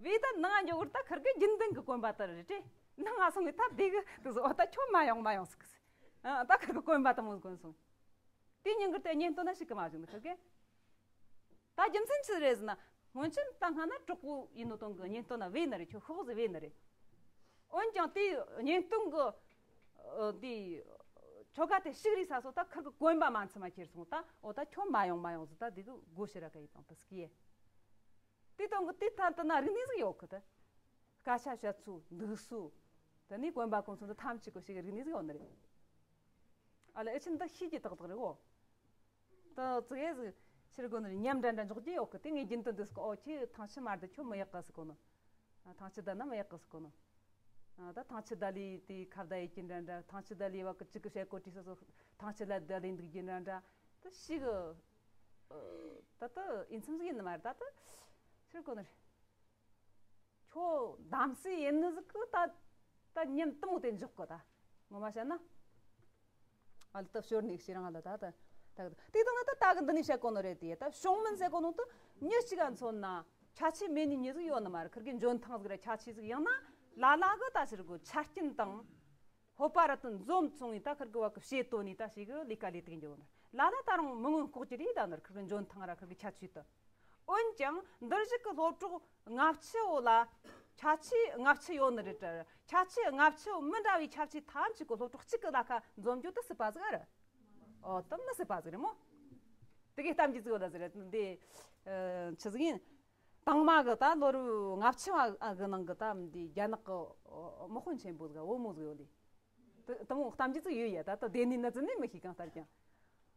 བས་ད་ནང་འཇོག་གི་ད་ཁིར་གེ་རྒྱུན་ལྡན་གི་གོན་པ་ལྟར་རེད་དྲེ། ནང་ང་སོང་གི་ད་དེ་གི་དུ་ཟིག་འོ་ད་ཁྱོད་མ་ཡོང་མ་ཡོང་ཟིག་གི་ཟིག་ཨ་ད་ཁིར་གི་གོན་པ་དུ་མོ་གོན་སོང་། དེ་ཉིན་གི་དེ་གཉེན་སྟོན་ན་ཞིག་གི་མ་བྱུང་ནི་ཁིར་གེ། ད་རྒྱུ་མཚན་ཆི་རེད་ཟེར་ན་སྔོན་ཆད་ད་སྔ་ན་གྲོགས་པོ་ཡིན་ནོ་དོན་གི་གཉེན་སྟོན་ན་བས་ནི་རེད། ཁྱོད་ཤོག་ཟིག་བས་ནི་རེད། འོན་ཀྱང་དེ་གཉེན་སྟོན་གི་ཨ་དེ་ ཁྲོ་ག་དེ་ཞིག་རིག་ས་སོ་ད་ཁིར་གི་གོན་པ་མ་ཚིམ་མ་ཁྱེར་སོང་། ད་འོ་ད་ཁྱོད་མ་ཡོང་མ་ཡོང་ཟིག་ད་དེ་གི་སྒོ་ཕྱི་ར་ག་ཡི་དང་ད་སྐྱེ། དེ་དང་གི་དེ་ཐ་ད་ན་རིག་གནས་ཟིག་ཡོད་གི་ད། སྐད་ཆ་བཤད་ཚུལ་འདུག་སུ། ད་ནི་གོན་པ་གོན་ཚུལ་འདི་ཐམས་ཅད་གི་ཞིག་རིག་གནས་ཟིག་ཡོད་ནི་རེད། ཨ་ལ་ཨེ་ཆི་འདི་ཤེས་ཀྱི་ཏག་ཏག་རེད་གོ། ད་ཙི་གེ་ཟིག་ཕྱིར་གོ་ནི་ཉམས་འདྲ་འདྲ་འཇོག་རྒྱུ་ཡོད་གི། དེ་ངས་རྒྱུན་དུ་འདི་སྐོ་ཨོ་ཁྱེད་ཐང་ཆུ་མར་འདི་ཁྱོད་མི་ཡག་གི་ཟིག་གོ་ནོ། ཨ་ཐང་ཆུ་ད་ན་མི་ཡག་གི་ཟིག་གོ་ནོ། ཨ་ད་ཐང་ཆུ་ད་ལི་དེ་ཁ་བརྡ་ཡེད་ཀྱི་འདྲ་འདྲ། ཐང་ཆུ་ད་ལི་བ་གི་གཅིག་གི་བཤད་གོ་དྲིས་ས་སོ། ཐང་ཆུ་ལ་ད་ལི་འདུག་རྒྱུ་འདྲ་འདྲ། ད་ཞིག་ཨ་ད་ད་ཨིན་ཚམ་ཟིག་ཡིན་ནི་མ་རེད། ད་ད་ཕྱིར་གོ་ནི་རེད། ཁྱོད་གདམ་གསེས་ཡིན་ནི་ཟིག་གི་ད་ད་ཉམས་དུ་མོ་དེ་འཇོག་གི་ད། ངོ་མ་བཤད་ན། ཨ་ལ་ད་ཞོར་ནས་ཤི་རང་ཨ་ལ་ད་ད་ད་དེ་དང་ད་ད་གི་འདི་ནས་བཤད་གོ་ནོ་རེད་དེ། ད་ཤོང་མིན་ཟེར་གོ་ནོ་ད་མྱི་གཅིག་ག་མཚོན་ན་ཁྱད་ཆོས་མེད་ནི་མྱི་ཟིག་ཡོད་ནི་མ་རེད། ཁིར་གི་འཇོན་ཐང་ཟིག་ར་ཁྱད་ཆོས་ཟིག་ཡང་ན་ལ་ལ་གི་ད་ཕྱིར་གོ་ཆ་རྐྱེན་དང་། ཧོ་པ་ར་ཏི་འཛོམས་སོང་བའི་ད་ཁིར་གི་བ་གི་བྱེད་དོ་ནི་ད་ཞིག་གི་ལས་ཀ་ལས་དེ་འགྱོ་ནི་ལ་ལ་ད་རུང་མི་མངོན་ལྐོག་གྱུར་རེད། ད་ནི་ཁིར་གི་འཇོན་ཐང་ར་ཁིར་གི་ཁྱད་ཆོས་ད། འོན་ཀྱང་འདིར་བཞུགས་ཀྱི་སློབ་གྲོགས་ལྔ་བཅུ་བོ་ལ་ཁྱད་ཆོས་ལྔ་བཅུ་ཡོད་ནི་རེད་དྲ། ཁྱད་ཆོས་ལྔ་བཅུ་བོ་མི་འདྲ་བའི་ཁྱད་ཆོས་ཐམས་ཅད་ཀྱི་སློབ་གྲོགས་གཅིག་གི་ལ་ཁ་འཛོམས་རྒྱུ་དེ་སྲིད་པ་ཟིག་རེད། ཨོ་དེ་མི་སྲིད་པ་ཟིག་རེད་མོ། དེ་གའི་གཏམ་རྒྱུད་ཟིག་ཡོད་ལ་ཟིག་རེད་འདི། ཆི་ཟིག་ཡིན། དང་མ་གི་ད་ལོ་རབས་ལྔ་བཅུ་བ་གི་ནང་གི་ད་འདི་རྒྱ་ནག་གི་དམག་དཔོན་ཆེན་པོ་ཟིག་བུ་མོ་ཟིག་ཡོད་ལེ། དེ་དེ་མོ་གཏམ་རྒྱུད་ཅིག་ཡོད་ཡ། ད་ད་དེ་ནི་ན་ཙི་ནི་མི་ཤེས་གང་ལྟར་ཀྱང་།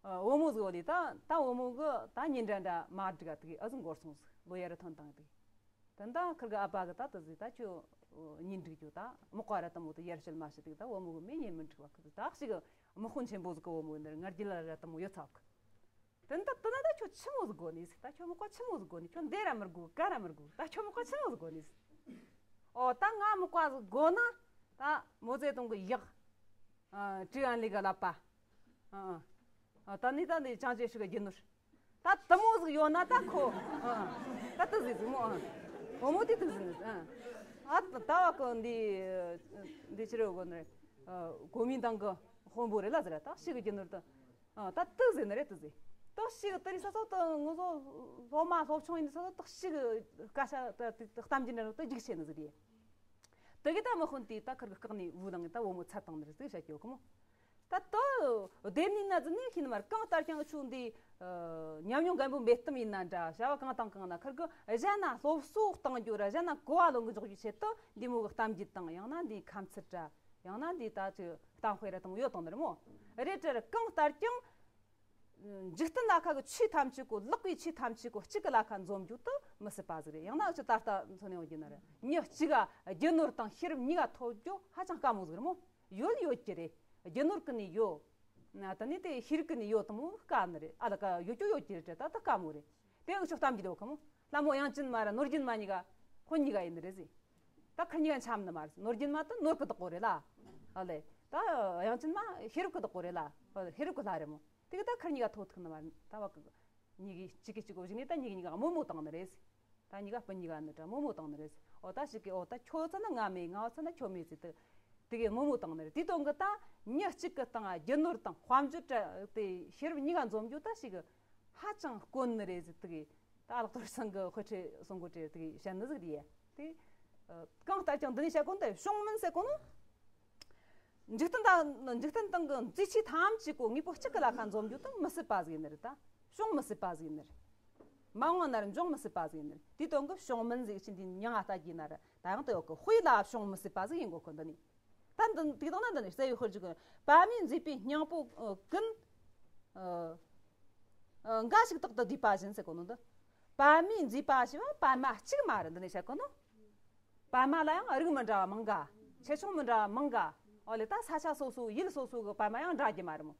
ཨ་བུ་མོ་ཟིག་ཡོད་ལེ། ད་ད་བུ་མོ་གི་ད་ཉིན་འདྲ་འདྲ་མ་འགྲིག་ག་དེ་ཨ་ཟིག་འགོར་སོང་ཟིག་ལོ་ཡ་ར་ཐོན་བཏང་དེ། ད་ད་ཁིར་གི་ཨ་ཕ་གི་ད་དེ་ཟིག་ད་ཁྱོད་ཉིན་འགྲིག་རྒྱུ་ད་མག་པ་ར་དེ་མོ་དེ་ཡར་བཤད་མར་བཤད་དེ་ད་བུ་མོ་གི་མི་ཉིན་མི་འགྲིག་བ་ཁི་ད་ཞིག་དམག་དཔོན་ཆེན་པོ་ཟིག་གི་བུ་མོ་འདིར་ང་རྒྱལ་ལ་ར་དེ་མོ་ཡོད་ཚ་གི། དེ་འདི་དེ་ན་ད་ཁྱོད་ཆི་མོ་ཟིག་དགོ་ནི་ཟིག་ད་ཁྱོད་མག་པ་ཆི་མོ་ཟིག་དགོ་ནི། ཁྱོད་འདི་ར་མི་དགོ་ག་ར་མི་དགོ་ད་ཁྱོད་མག་པ་ཆི་མོ་ཟིག་དགོ་ནི་ཟིག་ཨོ་ད་ང་མག་པ་ཟིག་དགོ་ན་ད་མོ་ཙེ་ཏུང་གི་ཡག་ཨ་ཀྲི་ཨན་ལི་ག་ལབ་པ། ཨ་ཨ་ད་ནི་ད་ནི་ཅང་ཅེ་ཧྲི་ག་རྒྱུ་ནོར། ད་དེ་མོ་ཟིག་ཡོད་ན་ད་ཁོ། ཨ་ད་དེ་ཟིག་ཟིག་མོ། ཨ་བུ་མོ་དེ་དེ་ཟིག་ནི། ཨ་ད་ད་བ་གི་འདི་འདི་ཕྱི་རོལ་གོ་ནི་རེད། ཨ་གོ་མིན་ཏང་གི་དཔོན་པོ་རེད་ལ་ཟེར་ད་ཞིག་གི་རྒྱུ་ནོར་ད། ཨ་ད་དེ་ཟེར་ནི་རེད་དེ་ཟེར། ད་ཞིག་དེ་རིང་ས་ས་ད་ངོ་ཚོ་སློབ་མ་སློབ་ཆུང་ཡིན་ས་ད་ཞིག་སྐད་ཆ་ད་གཏམ་རྒྱུད་འདྲ་ད་རྒྱུགས་ཆེ་ནི་ཟིག་རེད། དེ་གི་ད་དམག་དཔོན་དེ་ད་ཁིར་གི་བཀག་ནས་བུ་དང་ད་བུ་མོ་ཚད་བཏང་ནི་རེད་ཟེར་བཤད་ཀྱི་ཡོད་གི་མོ། ད་ལྟ་སྡེབ་ནི་ན་ཟི་ནས་ཤི་ནི་མར་གང་ལྟར་ཀྱང་ཆུ་འདི་ཉམས་མྱོང་རྒན་པོ་འབད་གཏམ་ཡིན་ན་འདྲ། བྱ་བ་གང་དང་གང་ན་ཁིར་གི་གཞན་ན་སློབ་གསོ་གཏང་རྒྱུ་ར་གཞན་ན་གོ་བ་ལོན་གི་འཇོག་རྒྱུ་ཆེད་དུ་འདི་མོ་གི་གཏམ་རྒྱུད་དང་ཡང་ན་འདི་ཁམས་ཚུལ་འདྲ་ཡང་ན་འདི་ད་ཅི་གཏམ་དཔེ་ར་དང་ཡོད་དང་ནི་རེད་མོ། རེད་དྲ་ར་གང་ལྟར་ཀྱང་འཇིག་རྟེན་ལ་ཁ་གི་ཆོས་ཐམས་ཅད་གོ་ལག་གི་ཆོས་ཐམས་ཅད་གོ་གཅིག་གི་ལ་ཁ་འཛོམས་རྒྱུ་དུ་མི་སྲིད་པ་ཟིག་རེད། ཡང་ན་ཨ་ཅི་ད་ལྟ་མཚོན་ཡོང་རྒྱུ་ན་ར་མྱི་གཅིག་ག་རྒྱུ་ནོར་དང་ཤེས་རབ་གཉིས་ཀ་ཐོབ་རྒྱུ་ཧ་ཅང་དཀའ་མོ་ཟིག་རེད་མོ། ཡོད་ཡོད་ཀྱི་རེད། རྒྱུ་ནོར་གི་ནི་ཡོད། ན་ད་ནི་དེ་ཤེས་རིག་གི་ནི་ཡོད་དམ་དཀའ་ནི་རེད། ཨ་ལ་ཀ་ཡོད་ཀྱོ་ཡོད་ཀྱི་རེད་དྲ་ད་ད་དཀའ་མོ་རེད། དེ་འུ་ཆོ་གཏམ་གྱི་ལོ་ཁ་མོ་ལྷ་མོ་དབྱངས་ཅན་མ་ར་ནོར་རྒྱུན་མ་གཉིས་ཀ་ཁོ་གཉིས་ཀ་ཡིན་ནི་རེད་ཟེ། ད་ཁ་གཉིས་ཀ་འཆམ་ནི་མ་རེད། ནོར་རྒྱུན་མ་ད་ནོར་གི་བདག་པོ་རེད་ལ། ཨ་ལེ། ད་དབྱངས་ཅན་མ་ཤེས་རིག་གི་བདག་པོ་རེད་ལ། ཨ་ལེ་ཤེས་རིག་གི་ལྷ་རེད་མོ། དེ་གི་ད་ཁ་གཉིས་ཀ་ཐོག་ཐུག་ནི་མ་རེད། ད་བ་གི་གཉིས་ཀྱི་གཅིག་གིས་གཅིག་གོ་གཞིགས་ནས་ད་གཉིས་ཀྱི་གཉིས་ཀ་དམོད་མོ་བཏང་ནི་རེད་ཟེ། ད་གཉིས་ཀ་སྤུན་གཉིས་ཀ་ནི་དྲ་དམོད་མོ་བཏང་ནི་རེད། ཨོ་ད་ཞིག་གི་ཨོ་ད་ཁྱོད་ཚ་ན་ང་མེད། ང་ཚ་ན་ཁྱོད་མེད་ཟེར་དུ། དེ་གི་དམོད་མོ་བཏང་ནི་རེད། དེ་དོན་གི་ད་མྱི་གཅིག་གི་སྟེང་རྒྱུ་ནོར་དང་དཔལ་འབྱོར་དྲ་དེ་ཤེས་རབ་གཉིས་ཀ་འཛོམས་རྒྱུ་ད་ཞིག་གི་ཧ་ཅང་དཀོན་ནི་རེད་ཟེར་དུ་གི། ད་ལག་ཐོར་སང་གི་དཔེ་ཁྲིད་སོང་གོ་ཁྲིད་དུ་གི་བཤད་ནི་ཟིག་རེད། དེ་གང་ལྟར་ཀྱང་འདི་ནས་བཤད་གོ་ནོ་ད་ཤོང་མིན་ཟེར་གོ་ནོ། འཇིག་རྟེན་དང་འཇིག་རྟེན་སྟེང་གི་མཛེས་ཆོས་ཐམས་ཅད་གོ་དངོས་པོ་གཅིག་གི་ལ་ཁ་འཛོམས་རྒྱུ་དང་མི་སྲིད་པ་ཟིག་ཡིན་ནི་རེད། ད་བྱུང་མི་སྲིད་པ་ཟིག་ཡིན་ནི་རེད། མ་འོངས་ན་ར་འབྱུང་མི་སྲིད་པ་ཟིག་ཡིན་ནི་རེད། དེའི་དོན་གི་བྱུང་མིན་ཟིག་ཕྱིན་དེ་མྱང་ང་ལྟ་རྒྱུ་ན་ར་ད་ཡང་དུ་ཡོད་གི། དཔེ་ལ་བྱུང་མི་སྲིད་པ་ཟིག་ཡིན་གོ་གི། འདི་ནི་ད་འདི་དེ་དང་ན་འདི་ནི་རྩ་བའི་དཔེར་བརྗོད་གི་པདྨས་མཛེས་པའི་སྙིང་པོ་ཀུན་འགའ་ཞིག་དག་ཏུ་བསྡུས་པ་བཞིན་ཟེར་གོ་ནོ་འདི། པདྨས་མཛེས་པ་ཞེས་པ་པདྨ་གཅིག་མ་རེད། འདི་ནི་བཤད་གོ་ནོ། པདྨ་ལ་ཡང་རིགས་མི་འདྲ་བ་མང་ག། ཆེ་ཆུང་མི་འདྲ་བ་མང་ག། ཨོ་ལེ་ད་ས་ཆ་སོ་སོ་ཡུལ་སོ་སོ་གི་པདྨ་ཡང་འདྲ་རྒྱུ་མ་རེད་མོ།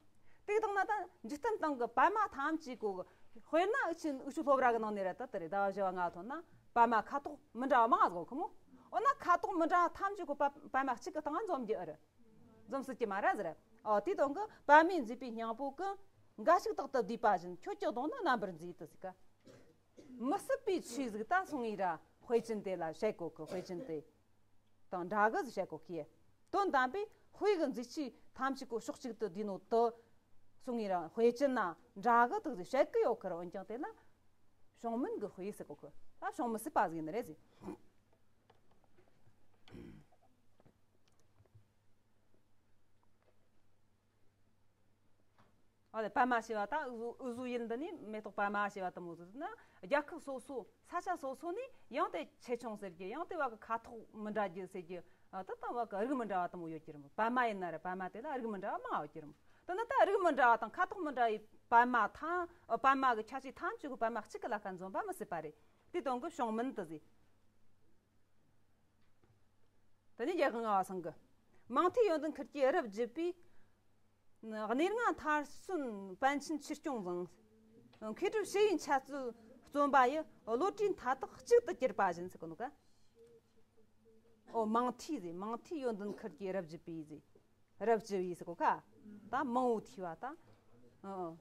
དེ་དང་ན་ད་འཇིག་རྟེན་སྟེང་གི་པདྨ་ཐམས་ཅད་གོ་དཔེར་ན་འུ་ཆོ་འུ་ཆོ་སློབ་ར་གི་ནང་ནས་ར་ད་དེ་རེད། ཟླ་བ་བཞི་བ་ལྔ་ཐོན་ན་པདྨ་ཁ་དོག་མི་འདྲ་བ་མང་ཟིག་གོ་མོ། འོ་ན་ཁ་དོག་མི་འདྲ་བ་ཐམས་ཅད་གོ་པ་པདྨ་གཅིག་གི་སྟེང་ང་འཛོམས་རྒྱུ་ཨེ་རེད། འཛོམས་སྲིད་ཀྱི་མ་རེད་ཟེར། ཨོ་དེ་དང་གི་པདྨས་མཛེས་པའི་སྙིང་པོ་ཀུན་འགའ་ཞིག་དག་ཏུ་བསྡུས་པ་བཞིན་ཁྱོད་ཀྱི་གདོང་ནི་རྣམ་པར་མཛེས་དུ་ཟེར་ག། མི་སྲིད་པའི་ཆོས་ཟིག་ད་སོང་ངེ་ར་དཔེ་ཅན་དེ་ལ་བཤད་གོ་གི། དཔེ་ཅན་དེ་དང་འདྲ་གི་ཟིག་བཤད་གོ་གི། དོན་དམ་པའི་དཔེ་གི་མཛེས་ཆོས་ཐམས་ཅད་གོ་ཕྱོགས་གཅིག་ཏུ་བསྡུས་ནོ་དུ་སོང་ངེ་ར་དཔེ་ཅན་ན་འདྲ་གི་དུ་ཟིག་བཤད་གི་ཡོད་གི་ར། འོན་ཀྱང་དེ་ལ་བྱུང་མིན་གི་དཔེ་ཟེར་གོ་གི། ད་བྱུང་མི་སྲིད་པ་ཟིག་ཡིན་ནི་རེད་ཟེར། ཨ་ལེ། པད་མ་ཞེས་པ་ད་འུ་ཟོ་འུ་ཟོ་ཡུལ་འདི་ནས་མེ་ཏོག་པད་མ་ཞེས་པ་དེ་མོ་ཟིག་ན། རྒྱལ་ཁབ་སོ་སོ་ས་ཆ་སོ་སོ་ནས་ཡང་དེ་ཆེ་ཆུང་ཟེར་རྒྱུ། ཡང་དེ་བ་གི་ཁ་དོག་མི་འདྲ་རྒྱུ་ཟེར་རྒྱུ། ཨ་ད་ད་བ་གི་རིགས་མི་འདྲ་བ་དེ་མོ་ཡོད་ཀྱི་རེད་མོ། པད་མ་ཡིན་ན་ར་པད་མ་དེ་ལ་རིགས་མི་འདྲ་བ་མང་ཡོད་ཀྱི་རེད་མོ། དེ་ན་ད་རིགས་མི་འདྲ་བ་དང་ཁ་དོག་མི་འདྲ་བའི་པད་མ་ཐམས། ཨ་པད་མ་གི་ཁྱད་ཆོས་ཐམས་ཅད་གི་པད་མ་གཅིག་གི་ལ་ཁ་འཛོམས་པ་མི་སྲིད་པ་རེད། དེ་དོན་གི་བྱུང་མིན་དེ་ཟེར། དེ་ནས་རྒྱལ་དབང་ལྔ་པ་ཚང་གི། མང་ཐོས་ཡོན་ཏན་ཁུར་གྱིས་རབ་བརྒྱུད་པའི། གནས་ལྔ་མཐར་སོན་པཎ་ཆེན་ཆོས་སྐྱོང་བཟང་། མཁས་གྲུབ་བྱེ་བའི་འཆད་རྩོད་རྩོམ་པ་ཡི། བློ་གྲོས་མཐའ་དག་གཅིག་ཏུ་གྱུར་པ་བཞིན་ཟེར་གོ་ནོ་ག། ཨོ་མང་ཐོས་ཟེར། མང་ཐོས་ཡོན་ཏན་ཁུར་གྱིས་རབ་བརྒྱུད་པའི་ཟེར། རབ་བརྒྱུད་པའི་ཟེར་གོ་ཁ། ད་མང་བོ་ཐོས་པ་ད། ཨོ།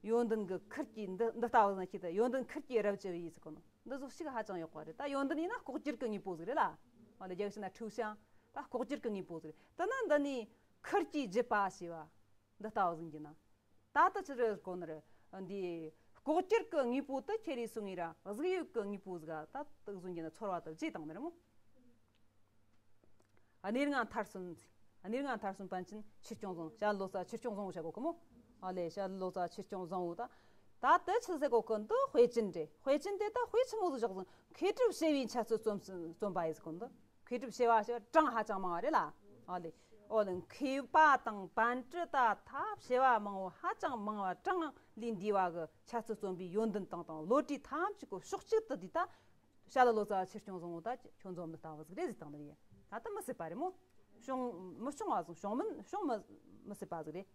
ཡོན་ཏན་གྱི་ཁུར་གྱིས་འདི་འདི་ལྟ་བུ་ཟིག་ན་ཁྱེད་དུ་ཡོན་ཏན་ཁུར་གྱིས་རབ་བརྒྱུད་པའི་ཟེར་གོ་ནོ། འདི་ཟོ་ཞིག་ཧ་ཅང་ཡག་པ་རེད། ད་ཡོན་ཏན་ཡིན་ན་ལྐོག་གྱུར་གྱི་དངོས་པོ་ཟིག་རེད་ལ། ཨོ་ལེ། རྒྱག་ཤེས་ན་འཁྲུལ་ཞིང་ད་ལྐོག་གྱུར་གྱི་དངོས་པོ་ཟིག་རེད། དེ་ན་འདི་ནི་ཁུར་གྱིས་བརྒྱུད་པ་ཞེས་པ་འདི་ལྟ་བུ་ཟིག་གྱི་ན། ད་ལྟ་ཅི་རེད་གོ་ནི་རེད། འདི་ལྐོག་གྱུར་གྱི་དངོས་པོ་དེ་ཁྱེར་རེ་སོང་ངེ་ར་གཟུགས་ཡོད་ཀྱི་དངོས་པོ་ཟིག་ད་དུ་ཟུང་གྱི་ན་ཚོར་བ་དུ་བརྗེད་བཏང་ནི་རེད་མོ། གནས་ལྔ་མཐར་སོན། གནས་ལྔ་མཐར་སོན་པཎ་ཆེན་ཆོས་སྐྱོང་བཟང་། ཞྭ་ལོ་ཙཱ་ཆོས་སྐྱོང་བཟང་བོ་བྱ་གོ་གི་མོ། ཨ་ལེ། ཞྭ་ལོ་ཙཱ་ཆོས་སྐྱོང་བཟང་བོ་ད། ད་དེ་ཆི་ཟེར་གོ་གི་འདི་དཔེ་ཅན་རེད། དཔེ་ཅན་དེ་ད་དཔེ་ཆི་མོ་ཟིག་བཞག་ཟིན། མཁས་གྲུབ་བྱེ་བའི་འཆད་རྩོད་རྩོམ་རྩོམ་པ་ཡིན་ཟེར་གོ་འདི། མཁས་གྲུབ་བྱེ་བ་ཞེས་གྲངས་ཧ་ཅང་མང་བ་རེད་ལ། ཨ་ལེ། ཨོ་ལེ། མཁས་པ་དང་པཎ་ཀྲི་ད་ཐ་བྱེ་བ་མང་བོ་ཧ་ཅང་མང་བ་གྲངས་ལས་འདས་པ་གི་འཆད་རྩོད་རྩོམ་པའི་ཡོན་ཏན་དང་དང་བློ་གྲོས་ཐམས་ཅད་ཀྱི་ཕྱོགས་གཅིག་ཏུ་དེ་ད། ཞྭ་ལོ་ཙཱ་ཆོས་སྐྱོང་བཟང་བོ་ད་ཁྱོད་འཛོམས་ནི་ལྟ་བུ་ཟིག་རེད་ཟེར་བཏང་ནི་རེད། ད་ལྟ་མི་སྲིད་པ་རེད་མོ། བྱུང་མི་བྱུང་བ་ཟིག་བྱུང་མིན་བྱུང་མི་མི་སྲིད་པ་ཟིག་རེད།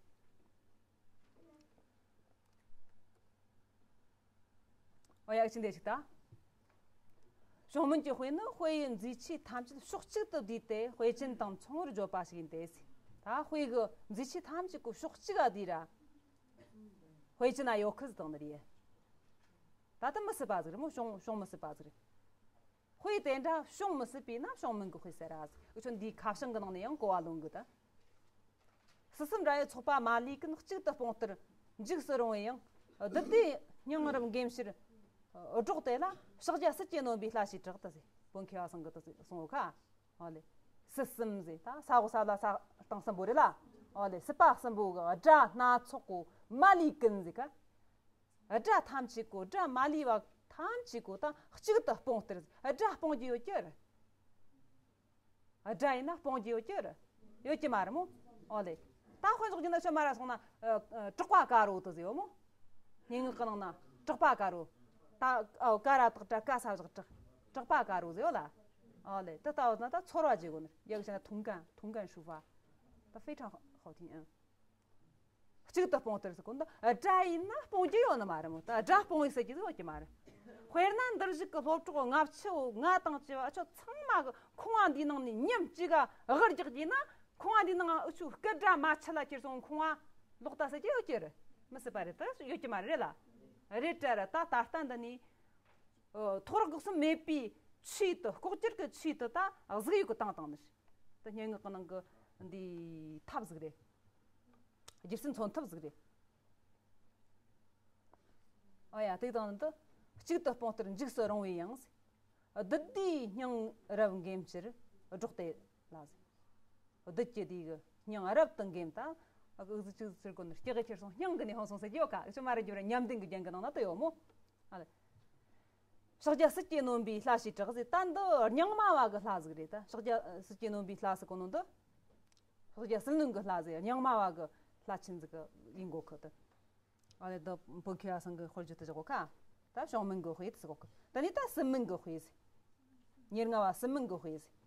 ཨོ་ཡ་ཅི་འདྲ་ཞིག་ད། བྱུང་མིན་གྱི་དཔེ་ནི་དཔེ་ཡི་མཛེས་ཆོས་ཐམས་ཅད་ཕྱོགས་གཅིག་ཏུ་བསྡུས་ཏེ་དཔེ་ཅན་དང་མཚུངས་པར་བརྗོད་པ་ཞིག་ཡིན་ཏེ། ད་དཔེ་གི་མཛེས་ཆོས་ཐམས་ཅད་ཀྱི་ཕྱོགས་གཅིག་ག་བསྡུས་ར། དཔེ་ཅན་ན་ཡོད་ཁུལ་ཟིག་བཏང་ནི་རེད། དེ་ད་མི་སྲིད་པ་ཟིག་རེད་མོ། བྱུང་བྱུང་མི་སྲིད་པ་ཟིག་རེད། དཔེ་དེ་འདྲ་བྱུང་མི་སྲིད་པས་ན་བྱུང་མིན་གྱི་དཔེ་ཟེར་ར་ཟིག་འུ་ཆོ་འདིའི་ཁ་བྱང་གི་ནང་ནས་ཡང་གོ་བ་ལོན་གི་ད། སྲིད་གསུམ་ར་ཡི་ཚོགས་པ་མ་ལུས་ཀུན། གཅིག་ཏུ་སྤུངས་ལྟར་འཇུག་སུ་རུང་བའི་ཡང་། བདུད་སྡེའི་སྙིང་རབ་འགེམས་ཕྱིར་སྒྲོག་དེ་ལ། ཕྱག་རྒྱ་སྲིད་ཀྱིས་ནོན་པའི་ལྷ་ཞེས་གྲགས་ཏེ་ཟེར། བོད་མཁས་པ་ཚང་གི་དེ་གསུང་ངོ་ཁ། ཨོ་ལེ། སྲིད་གསུམ་ཟེར་ད་ས་འོག་ས་བླ་ས་སྟེང་གསུམ་པོ་རེད་ལ། ཨོ་ལེ། སྲིད་པ་གསུམ་པོ་གི་དགྲ་སྣ་ཚོགས་གོ་མ་ལུས་ཀུན་ཟེར་ཁ། དགྲ་ཐམས་ཅད་གོ་དགྲ་མ་ལུས་པ་ཐམས་ཅད་གོ་ད་གཅིག་ཏུ་སྤུངས་ལྟར། དགྲ་སྤོང་རྒྱུ་ཡོད་ཀྱི་རེད། དགྲ་ཡིན་ན་སྤོང་རྒྱུ་ཡོད་ཀྱི་རེད། ཡོད་ཀྱི་མ་རེད་མོ། ཨོ་ལེ། ད་དཔེ་འཇོག་རྒྱུ་ན་ཆོ་མ་ར་སོང་ན། ཨ་ཨ་དྲག་པ་དཀར་པོ་དེ་ཟེར་ཡོད་མོ། སྙན་ངག་གི་ནང་ན་དྲག་པ་དཀར་པོ། ད་ཨོ་ཀ་ར་བཏགས་ཀྲ་ཀ་ས་བཞག་དྲག་དྲག་པ་དཀར་པོ་ཟེར་ཡོད་ལ། ཨོ་ལེ། དེ་ལྟ་བུ་ན་ད་ཚོར་བ་བརྗེད་དགོས་ནི། ཡག་བྱས་ན་ཐུང་ཀན་ཐུང་ཀན་ཧྲུ་ཧྥ། ད་ཧྥེ་ཁྲང་ཧའོ་ཐིང་ཨང་། གཅིག་ཏུ་སྤུངས་ལྟར་ཟེར་གོ་འདི་དགྲ་ཡིན་ན་སྤོང་རྒྱུ་ཡོད་ནི་མ་རེད་མོ། ད་དགྲ་སྤོང་བའི་ཟེར་རྒྱུ་ཡོད་ཀྱི་མ་རེད། དཔེར་ན་འདིར་བཞུགས་ཀྱི་སློབ་གྲོགས་ལྔ་བཅུ་བོ་ང་དང་བཅས་པ་ཆོ་ཚང་མ་གི་ཁང་བ་འདིའི་ནང་ནས་ཉིན་གཅིག་ག་དབུ་རྒྱག་རྒྱུ་ན། ཁང་བ་འདིའི་ནང་འུ་ཆོ་སྐུ་དགྲ་མ་ཆད་ལ་ཁྱེར་སོང་ཁང་བ་ལོག་ལྟ་ཟེར་རྒྱུ་ཡོད་ཀྱི་རེད། མི་སྲིད་པ་རེད། ད་ཡོད་ཀྱི་མ་རེད་ལ། རེད་དྲ་ར་ད་ད་ལྟ་འདི་ནས། ཨོ། ཐོ་རངས་གི་སེམས་མེད་པའི་ཆོས་དེ། ལྐོག་གྱུར་གྱི་ཆོས་དེ་ད་གཟུགས་ཡོད་ཀྱི་སྟེང་བཏང་ནི་རེད། ད་སྙན་ངག་གི་ནང་གི་འདི་ཐབས་ཟིག་རེད། རྒྱུ་རྐྱེན་མཚོན་ཐབས་ཟིག་རེད། ཨོ་ཡ། དེ་དང་འདི་གཅིག་ཏུ་སྤུངས་ལྟར་འཇུག་སུ་རུང་བའི་ཡང་། བདུད་སྡེའི་སྙིང་རབ་འགེམས་ཕྱིར་སྒྲོག་སྟེ་ལ་ཟེར། བདུད་ཀྱི་སྡེ་གི་སྙིང་རབ་ཏུ་འགེམས་ད། ཨ་ཀི་ཟིག་ཅིག་ཟེར་གོ་ནི་སྐྱེ་གི་ཁྱེར་སོང་སྙིང་གི་ནས་ཧོན་སོང་ཟེར་གྱི་ཡོད་ཀ་འུ་ཆོ་མ་རེད་རྒྱུ་ར་ཉམས་ལྡན་གྱི་རྒྱན་གྱི་ནང་ན་དུ་ཡོད་མོ། ཨ་ལེ། ཕྱག་རྒྱ་སྲིད་ཀྱིས་ནོན་པའི་ལྷ་ཞེས་གྲགས་ཟེར། ད་འདི་རྙིང་མ་བ་གི་ལྷ་ཟིག་རེད། ད་ཕྱག་རྒྱ་སྲིད་ཀྱིས་ནོན་པའི་ལྷ་ཟེར་གོ་ནོ་འདི། ཕྱག་རྒྱ་སྲིད་ནོན་གི་ལྷ་ཟེར། རྙིང་མ་བ་གི་ལྷ་ཆེན་ཟིག་གི་ཡིན་གོ་ཁི་ད། ཨ་ལེ། འདི་བོད་མཁས་པ་ཚང་གི་དཔེར་བརྗོད་དུ་བཞག་གོ་ཁ། ད་བྱུང་མིན་གི་དཔེ་དུ་ཟེར་གོ་ཁི། ད་ནི་ད་སྲིད་མིན་གི་དཔེ་ཟེར། ཉེར་ལྔ་བ་སྲིད་མིན་གི་དཔེ་ཟེར།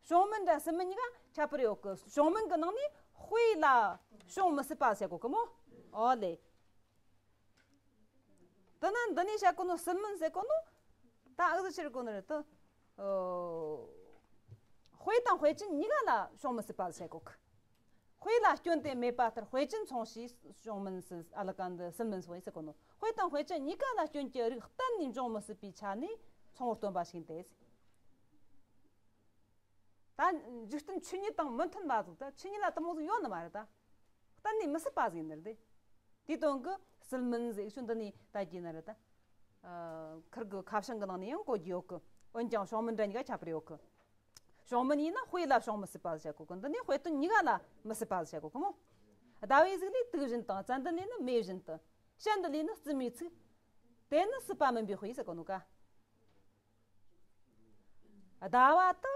བྱུང་མིན་དང་སྲིད་མིན་གཉིས་ཀ་ཁྱད་པར་ཡོད་གི། བྱུང་མིན་གི་ནང་ནས་དཔེ་ལ་བྱུང་མི་སྲིད་པ་ཟེར་གོ་གི་མོ། ཨོ་ལེ། དེ་ན་འདི་ནས་བཤད་གོ་ནོ་སྲིད་མིན་ཟེར་གོ་ནོ། ད་ཨུ་ཟི་ཕྱིར་གོ་ནོ་རེད་དོ། ཨོ། དཔེ་དང་དཔེ་ཅན་གཉིས་ཀ་ལ་བྱུང་མི་སྲིད་པ་ཟེར་གོ་གི། དཔེ་ལ་སྐྱོན་དེ་མེད་པ་ལྟར་དཔེ་ཅན་མཚུངས་ཞེས་བྱུང་མིན་སྲིད། ཨ་ལ་ཀ་འདི་སྲིད་མིན་སོགས་ཡིན་ཟེར་གོ་ནོ། དཔེ་དང་དཔེ་ཅན་གཉིས་ཀ་ལ་སྐྱོན་གྱི་རིགས་གཏན་ནས་འབྱུང་མི་སྲིད་པའི་ཆ་ནས་མཚུངས་པར་སྟོན་པ་ཞིག་ཡིན་ཏེ། ད་འཇིག་རྟེན་ཆོས་ཉིད་དང་མི་མཐུན་པ་ཟིག་ད་ཆོས་ཉིད་ལ་དེ་མོ་ཟིག་ཡོད་ནི་མ་རེད་ད། གཏན་ནས་མི་སྲིད་པ་ཟིག་ཡིན་ནི་རེད་དེ། དེའི་དོན་གི་སྲིད་མིན་ཟིག་ཤུ་འདི་ནས་ད་རྒྱུ་ནི་རེད་ད། ཨ་ཁིར་གི་ཁ་བྱང་གི་ནང་ནས་ཡང་གོ་རྒྱུ་ཡོད་གི། འོན་ཀྱང་བྱུང་མིན་འདྲ་གཉིས་ཀ་ཁྱད་པར་ཡོད་གི། བྱུང་མིན་ཡིན་ན་དཔེ་ལ་བྱུང་མི་སྲིད་པ་ཟེར་གོ་གི། འདི་ནི་དཔེ་དོན་གཉིས་ཀ་ལ་མི་སྲིད་པ་ཟེར་གོ་གི་མོ། ཟླ་བའི་གཟུགས་ལས་དུག་བཞིན་དང་། ཙན་དན་ལས་ནི་མེ་བཞིན་དུ། ཞལ་འདི་ལས་ནི་རྩུབ་མོའི་ཚིག། དེ་ནི་སྲིད་པ་མིན་པའི་དཔེ་ཟེར་གོ་ནོ་ཀ། ཟླ་བ་དེ་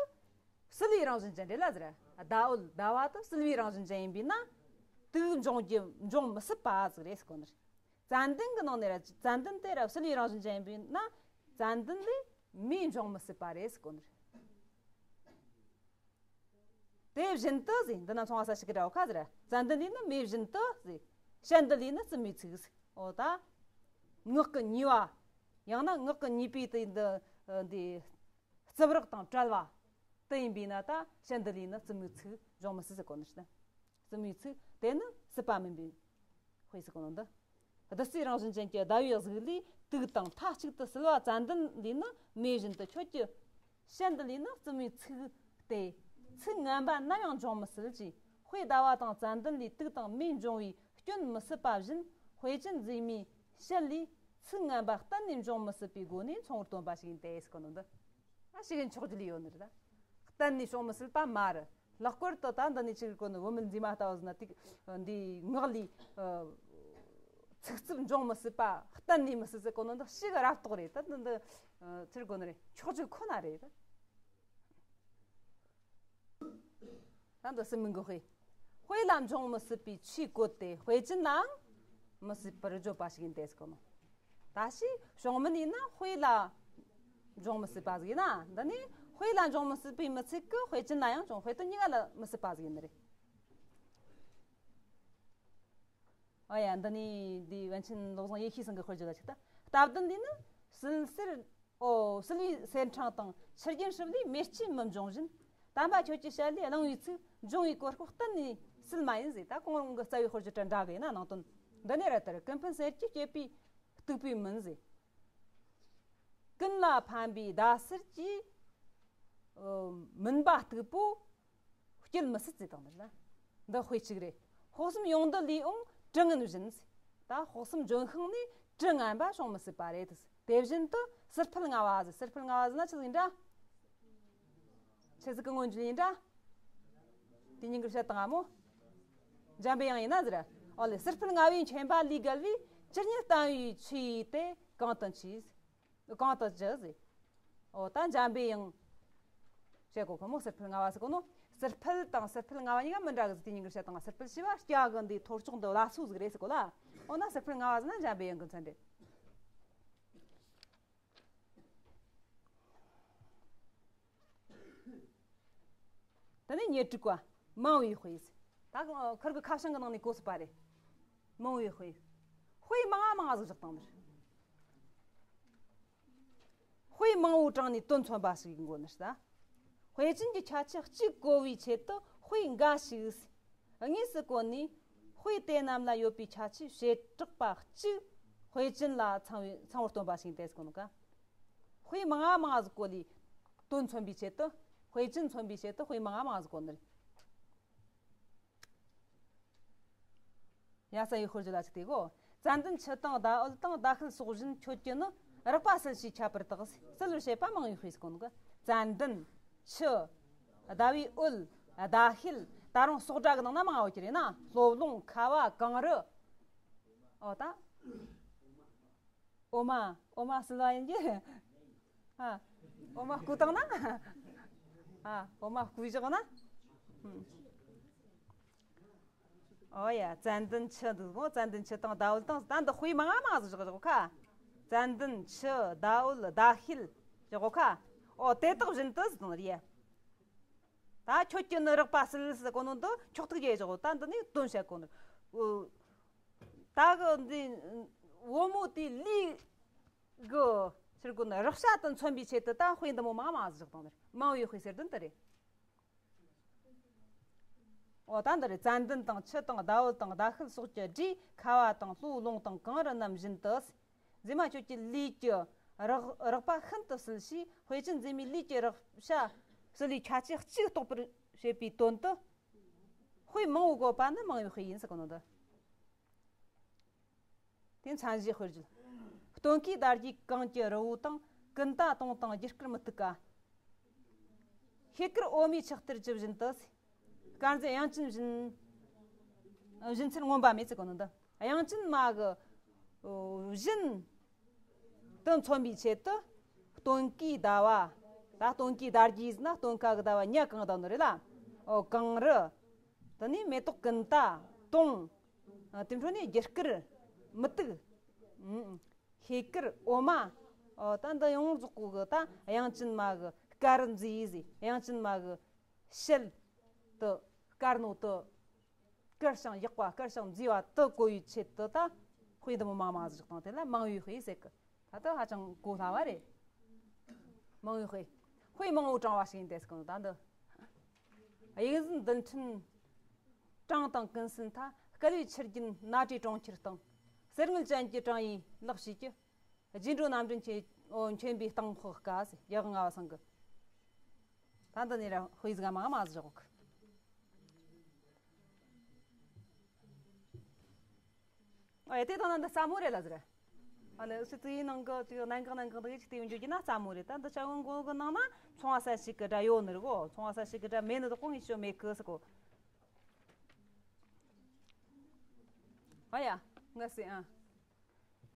བསིལ་བའི་རང་བཞིན་ཅན་རེད་ལ་ཟེར། ཟླ་འོད་ཟླ་བ་དེ་བསིལ་བའི་རང་བཞིན་ཅན་ཡིན་པས་ན། དུག་འབྱུང་རྒྱུ་འབྱུང་མི་སྲིད་པ་ཟིག་རེད་ཟེར་གོ་ནི་རེད། ཙན་དན་གྱི་ནང་ནས་ར་ཙན་དན་དེ་ར་བསིལ་བའི་རང་བཞིན་ཅན་ཡིན་པས་ན། ཙན་དན་ལས་མེ་འབྱུང་མི་སྲིད་པ་རེད་ཟེར་གོ་ནི་རེད། དེ་བཞིན་དུ་ཟེར། འདི་ན་མཚུངས་པ་གསལ་བྱེད་ཀྱི་སྒྲ་འོ་ཁ་ཟེར། ཙན་དན་ལས་ནི་མེ་བཞིན་དུ་ཟེར། ཞལ་འདི་ལས་ནི་རྩུབ་མོའི་ཚིག་ཟེར། འོ་ད། ངག་གི་ཉེས་པ། ཡང་ན་ངག་གི་ཉེས་པའི་དེ་འདི་འདི་རྩུབ་རེག་དང་བྲལ་བ་དེ་ཡིན་པས་ན། ད་ཞལ་འདི་ལས་ནི་རྩུབ་མོའི་ཚིག་འབྱུང་མི་སྲིད་ཟེར་གོ་ནི་ཟེར། རྩུབ་མོའི་ཚིག་དེ་ནི་སྲིད་པ་མིན་པའི་དཔེ་ཟེར་གོ་ནོ་འདི། བདུད་རྩིའི་རང་བཞིན་ཅན་གྱི་ཟླ་བའི་གཟུགས་ལས་དུག་དང་མཐའ་གཅིག་ཏུ་བསིལ་བ་ཙན་དན་ལས་ནི་མེ་བཞིན་དུ། ཁྱོད་ཀྱི་ཞལ་འདི་ལས་ནི་རྩུབ་མོའི་ཚིག་སྟེ། ཚིག་ངན་པ་ནམ་ཡང་འབྱུང་མི་སྲིད་ཅེས། དཔེ་ཟླ་བ་དང་ཙན་དན་ལས་དུག་དང་མེ་འབྱུང་བའི་སྐྱོན་མི་སྲིད་པ་བཞིན། དཔེ་ཅན་མཛེས་མའི་ཞལ་ལས་ཚིག་ངན་པ་གཏན་ནས་འབྱུང་མི་སྲིད་པའི་སྒོ་ནས་མཚུངས་པར་སྟོན་པ་ཞིག་ཡིན་ཏེ་ཟེར་གོ་ནོ་འདི། ཨ་ཞིག་ཡིན་ཆོག་རྒྱུ་ལས་ཡོད་ནི་རེད་ད། གཏན་ནས་བྱུང་མི་སྲིད་པ་མ་རེད། ལྷག་པར་དུ་ད་འདི་ནས་ཅིག་གོ་ནི་བུད་མེད་མཛེས་མ་ལྟ་བུ་ཟིན་ན་ཏིག་འདིའི་ངག་ལས་ཚིག་རྩུབ་འབྱུང་མི་སྲིད་པ་གཏན་ནས་མི་སྲིད་ཟེར་གོ་ནོ་འདི་ཞིག་རབ་རྟོག་རེད། ད་འདི་འདི་ཚིར་གོ་ནི་རེད། ཆོག་རྒྱུ་ཁོ་ན་རེད་ད། ད་འདི་སྲིད་མིན་གྱི་དཔེ། དཔེ་ལ་འབྱུང་མི་སྲིད་པའི་ཆོས་བཀོད་དེ། དཔེ་ཅན་ལའང་མི་སྲིད་པར་བརྗོད་པ་ཞིག་ཡིན་ཏེ་ཟེར་གོ་ནོ། ད་ཕྱིས་བྱུང་མིན་ཡིན་ན་དཔེ་ལ་འབྱུང་མི་སྲིད་པ་ཟིག་ཡིན་ན། འདི་ནི་དཔེ་ལ་འབྱུང་མི་སྲིད་པའི་མི་ཚད་ཀྱི་དཔེ་ཅན་ལ་ཡང་འབྱུང་། དཔེ་དོན་གཉིས་ཀ་ལ་མི་སྲིད་པ་ཟིག་ཡིན་ནི་རེད། ཨ་ཡ། འདི་ནི་འདི་པཎ་ཆེན་བློ་བཟང་ཡེ་ཤེས་ཚང་གི་དཔེར་བརྗོད་ལ་ཆིག་ལྟ། སྟབས་བདུན་འདི་ནི་བསིལ་ཟེར། ཨོ། བསིལ་བའི་སེར་ཕྲེང་དང་ཆུ་རྒྱུན་ཧྲིལ་ལས་མེ་ལྕེ་མི་འབྱུང་བཞིན། དམ་པ་ཁྱོད་ཀྱི་ཞལ་ལས་གླེང་བའི་ཚིག་འབྱུང་བའི་གོ་སྐབས་གཏན་ནས་སྲིད་མ་ཡིན་ཟེར། ད་གོང་གི་རྩ་བའི་དཔེར་བརྗོད་དང་འདྲ་གི་ཡིན་ན་ནང་དོན་འདི་ནས་ར་ལྟར། ཀུན་ཕན་གསེར་གྱིས་བསྐྱེད་པའི་སྟུག་པོའི་མུན་ཟེར། ཀུན་ལ་ཕན་པའི་ཟླ་ཟེར་གྱི་མུན་པ་སྟུག་པོ་སྐྱེལ་མི་སྲིད་ཟེར་དང་འདིར་ན། འདི་དཔེ་གཅིག་རེད། དཔག་བསམ་ཡོངས་འདུ་ལས་འོང་དྲི་ངན་བཞིན་ཟེར། ད་དཔག་བསམ་ལྗོན་ཤིང་ནས་དྲི་ངན་པ་བྱུང་མི་སྲིད་པ་རེད། དེ་བཞིན་དུ་སིལ་ཕུལ་ལྔ་བ་ཟེར། སིལ་ཕུལ་ལྔ་བ་ཟེར་ན་ཆི་ཟིག་ཡིན་འདྲ། ཆི་ཟིག་གི་མངོན་བརྗོད་ཡིན་འདྲ། དེ་ཉིན་གི་བཤད་དང་ཨ་མོ། འཇམ་པའི་དབྱངས་ཡིན་ན་ཟེར། ཨོ་ལེ། སིལ་ཕུལ་ལྔ་བའི་མཁྱེན་པ་ལས་བརྒལ་བའི། ཇི་སྙེད་བསྟན་པའི་ཆོས་ཡིན་དེ་གང་དུ་མཆིས། གང་དུ་ཅི་ཟེར། ཨོ་ད་འཇམ་པའི་དབྱངས། བཤད་གོ་ཁོ་མོ་སིལ་ཕུལ་ལྔ་བ་ཟེར་གོ་ནོ། སིལ་ཕུལ་དང་སིལ་ཕུལ་ལྔ་བ་གཉིས་ཀ་མི་འདྲ་གི་ཟེར། དེ་ཉིན་གི་བཤད་དང་སིལ་ཕུལ་ཞེས་པ་སྐྱ་གི་འདི་ཐོར་ཅོག་འདི་ལ་སུ་ཟིག་རེད་ཟེར་གོ་ལ། ཨོ་ན་སིལ་ཕུལ་ལྔ་བ་ཟེར་ན་འཇམ་པའི་དབྱངས་གི་མཚན་རེད། དེ་ནས་ཉེར་དྲུག་པ། མང་བའི་དཔེ་ཟེར། ད་ཁུར་གི་ཁ་བྱང་གི་ནང་ནས་གོ་སྲིད་པ་རེད། མང་བའི་དཔེ། དཔེ་མང་ང་མང་ང་ཟིག་བཞག་བཏང་ནི་རེད། དཔེ་མང་བོ་དྲངས་ནས་དོན་མཚོན་པ་ཞིག་གི་མགོ་ནས་ད། དཔེ་ཅན་གྱི་ཁྱད་ཆོས་གཅིག་གོ་བའི་ཆེད་དུ་དཔེ་འགའ་ཞིག་ཟེར། དངོས་སུ་བཀོད་ནས་དཔེ་དེ་རྣམས་ལ་ཡོད་པའི་ཁྱད་ཆོས་བྱེ་བྲག་པ་གཅིག་དཔེ་ཅན་ལ་ཚང་བའི་ཚང་བར་སྟོན་པ་ཞིག་ཡིན་ཏེ་ཟེར་གོ་ནོ་ཀ། དཔེ་མང་ང་མང་ང་ཟིག་གོ་ལས་དོན་མཚོན་པའི་ཆེད་དུ། དཔེ་ཅན་མཚོན་པའི་ཆེད་དུ་དཔེ་མང་ང་མང་ང་ཟིག་གོ་ནི་རེད། ཡ་ས་ཡི་དཔེར་བརྗོད་ལ་ཆི་སྟེ་གོ། ཙན་དན་ཆུ་དང་ཟླ་འོད་དང་ཟླ་ཤེལ་སོགས་བཞིན་ཁྱོད་ཀྱི་ནི། རེག་པ་བསིལ་ཞེས་ཁྱབ་པར་བཏགས། བསིལ་བར་བྱེད་པ་མང་བའི་དཔེ་ཟེར་གོ་ནོ་ཀ། ཙན་དན། ཆུ། ཟླ་བའི་འོད། ཟླ་ཤེལ། ད་རུང་སོགས་སྒྲ་གི་ནང་ན་མང་བ་ཡོད་ཀྱི་རེད་ན། སློབ་རླུང་ཁ་བ་གངས་རི། ཨོ་ད། འོ་མ། འོ་མ་བསིལ་བ་ཡིན་གྱི། ཨ། འོ་མ་བསྐོལ་བཏང་ན། ཨ། འོ་མ་བསྐོལ་བཞག་ན། ཨུམ། ཨོ་ཡ། ཙན་དན་ཆུ་འདུག་གོ། ཙན་དན་ཆུ་དང་ཟླ་འོད་དང་། ད་འདི་དཔེ་མང་ང་མང་ང་ཟིག་བཞག་བཞག་ཁ། ཙན་དན་ཆུ་ཟླ་འོད་ཟླ་ཤེལ་བཞག་གོ་ཁ། ཨོ་དེ་དག་བཞིན་དུ་ཟེར་དང་རེད་ཡ། ད་ཁྱོད་ཀྱི་ནི་རེག་པ་བསིལ་ཟེར་གོ་ནོ་འདི་ཁྱོག་ཐུག་རྒྱས་བཞག་གོ། ད་འདི་ནི་དོན་བཤད་གོ་ནོ། ཨོ། ད་གི་འདི་བུ་མོ་དེ་ལུས་གི་ཕྱིར་གོ་ནི་རེག་བྱ་དུ་མཚོན་པའི་ཆེད་དུ་ད་དཔེ་འདི་མོ་མང་ང་མང་ང་ཟིག་བཞག་བཏང་ནི་རེད། མང་བའི་དཔེ་ཟེར་དོན་དེ་རེད། འོ་ད་འདི་རེད། ཙན་དན་དང་ཆུ་དང་ཟླ་འོད་དང་ཟླ་ཤེལ་སོགས་ཀྱི་སྒྲས་ཁ་བ་དང་སློབ་རླུང་དང་གངས་རི་རྣམས་བཞིན་དུ། མཛེས་མ་ཁྱོད་ཀྱི་ལུས་ཀྱི་རེག་རེག་པ་ཤིན་ཏུ་བསིལ་ཞེས། དཔེ་ཅན་མཛེས་མའི་ལུས་ཀྱི་རེག་བྱ་བསིལ་བའི་ཁྱད་ཆོས་གཅིག་རྟོགས་པར་བྱེད་པའི་དོན་དུ། དཔེ་མང་བོ་བཀོད་པ་ནི་མང་བའི་དཔེ་ཡིན་ཟེར་གོ་ནོ་འདི། དེ་མཚན་གཞི་དཔེར་བརྗོད། སྟོན་ཁའི་ཟླ་རྒྱས་གངས་ཀྱི་རི་བོ་དང་། ཀུན་ད་དུང་དང་རྒྱུ་སྐར་མུ་ཏིག་ག། ཤེལ་དཀར་འོ་མའི་ཆགས་གཏེར་གྱི་བཞིན་དུ། དཀར་མཛེས་དབྱངས་ཅན་བཞིན། བཞིན་ཚུལ་མངོན་པ་མེད་ཟེར་གོ་ནོ་འདི། དབྱངས་ཅན་མ་གི་བཞིན་དུ་མཚོན་པའི་ཆེད་དུ། སྟོན་ཀའི་ཟླ་བ། ད་སྟོན་ཀའི་ཟླ་རྒྱས་ཟེར་ན་སྟོན་ཁ་གི་ཟླ་བ་ཉ་གང་ཟླ་ནོ་རེད་ལ། ཨོ་གངས་རི། དེ་ནས་མེ་ཏོག་ཀུན་ཏ། དུང་། ཨ་དེ་འཕྲོ་ནས་རྒྱུ་སྐར། མུ་ཏིག་ཨུམ། ཤེལ་དཀར་འོ་མ། ཨོ་ད་འདི་ཡོངས་རྫོགས་གི་ད་དབྱངས་ཅན་མ་གི་དཀར་མཛེས་ཟེར། དབྱངས་ཅན་མ་གི་ཞལ་དུ་དཀར་ནོ་དུ། དཀར་ཞིང་ཡག་པ་དཀར་ཞིང་མཛེས་པ་དུ་གོ་བའི་ཆེད་དུ་ད་དཔེ་འདི་མོ་མང་མང་ཟིག་བཏང་། དེ་ལ་མང་བའི་དཔེ་ཟེར་གི། ད་ལྟ་ཧ་ཅང་གོ་སླ་བ་རེད། མང་བའི་དཔེ། དཔེ་མང་བོ་དྲངས་པ་ཞིག་ཡིན་ཏེ་ཟེར་གི་ད་འདི། དབྱིག་གཟུགས་འདུལ་ཕྲིན་གྲངས་དང་ཀུན་གསལ་མཐའ། སྐལ་བའི་ཆུ་རྒྱུན་ནྲྀ་གྲོང་ཁྱེར་སྟེང་། གསེར་དངུལ་ཅན་གྱི་བྲང་བའི་ལག་ཕྱིས་ཀྱི། རྗེས་འགྲོ་རྣམ་འདྲེན་ཆེ། ཨོ་མཁྱེན་པའི་གཏམ་དཔག་དཀའ་ཟེར། ཡག་ང་བ་སང་གི། ད་འདི་ནས་ར་དཔེ་ཟིག་མ་མ་ཟིག་ཞོག་ཨ་ཡ་དེ་དང་ན་འདི་རྩ་མོ་རེད་ལ་ཟེར། ཨ་ནི་ཨུ་སི་ཙི་ཡི་ནང་གི་ཅིག་གནད་འགག་གནད་འགག་འདི་ཅིག་དེ་ཡོང་རྒྱུ་ཡིན་ན་རྩ་མོ་རེད། ད་འདི་ཅག་ཡོང་གོ་གི་ནང་ན་ཚོང་བ་ས་ཞིག་གི་སྒྲ་ཡོད་ནི་རེད་གོ། ཚོང་བ་ས་ཞིག་གི་སྒྲ་མེད་ནི་དག་གོ་ངས་ཤོད་མེད་གི་ཟེར་གོ། ཨ་ཡ། ངས་ཟེར་ཨ།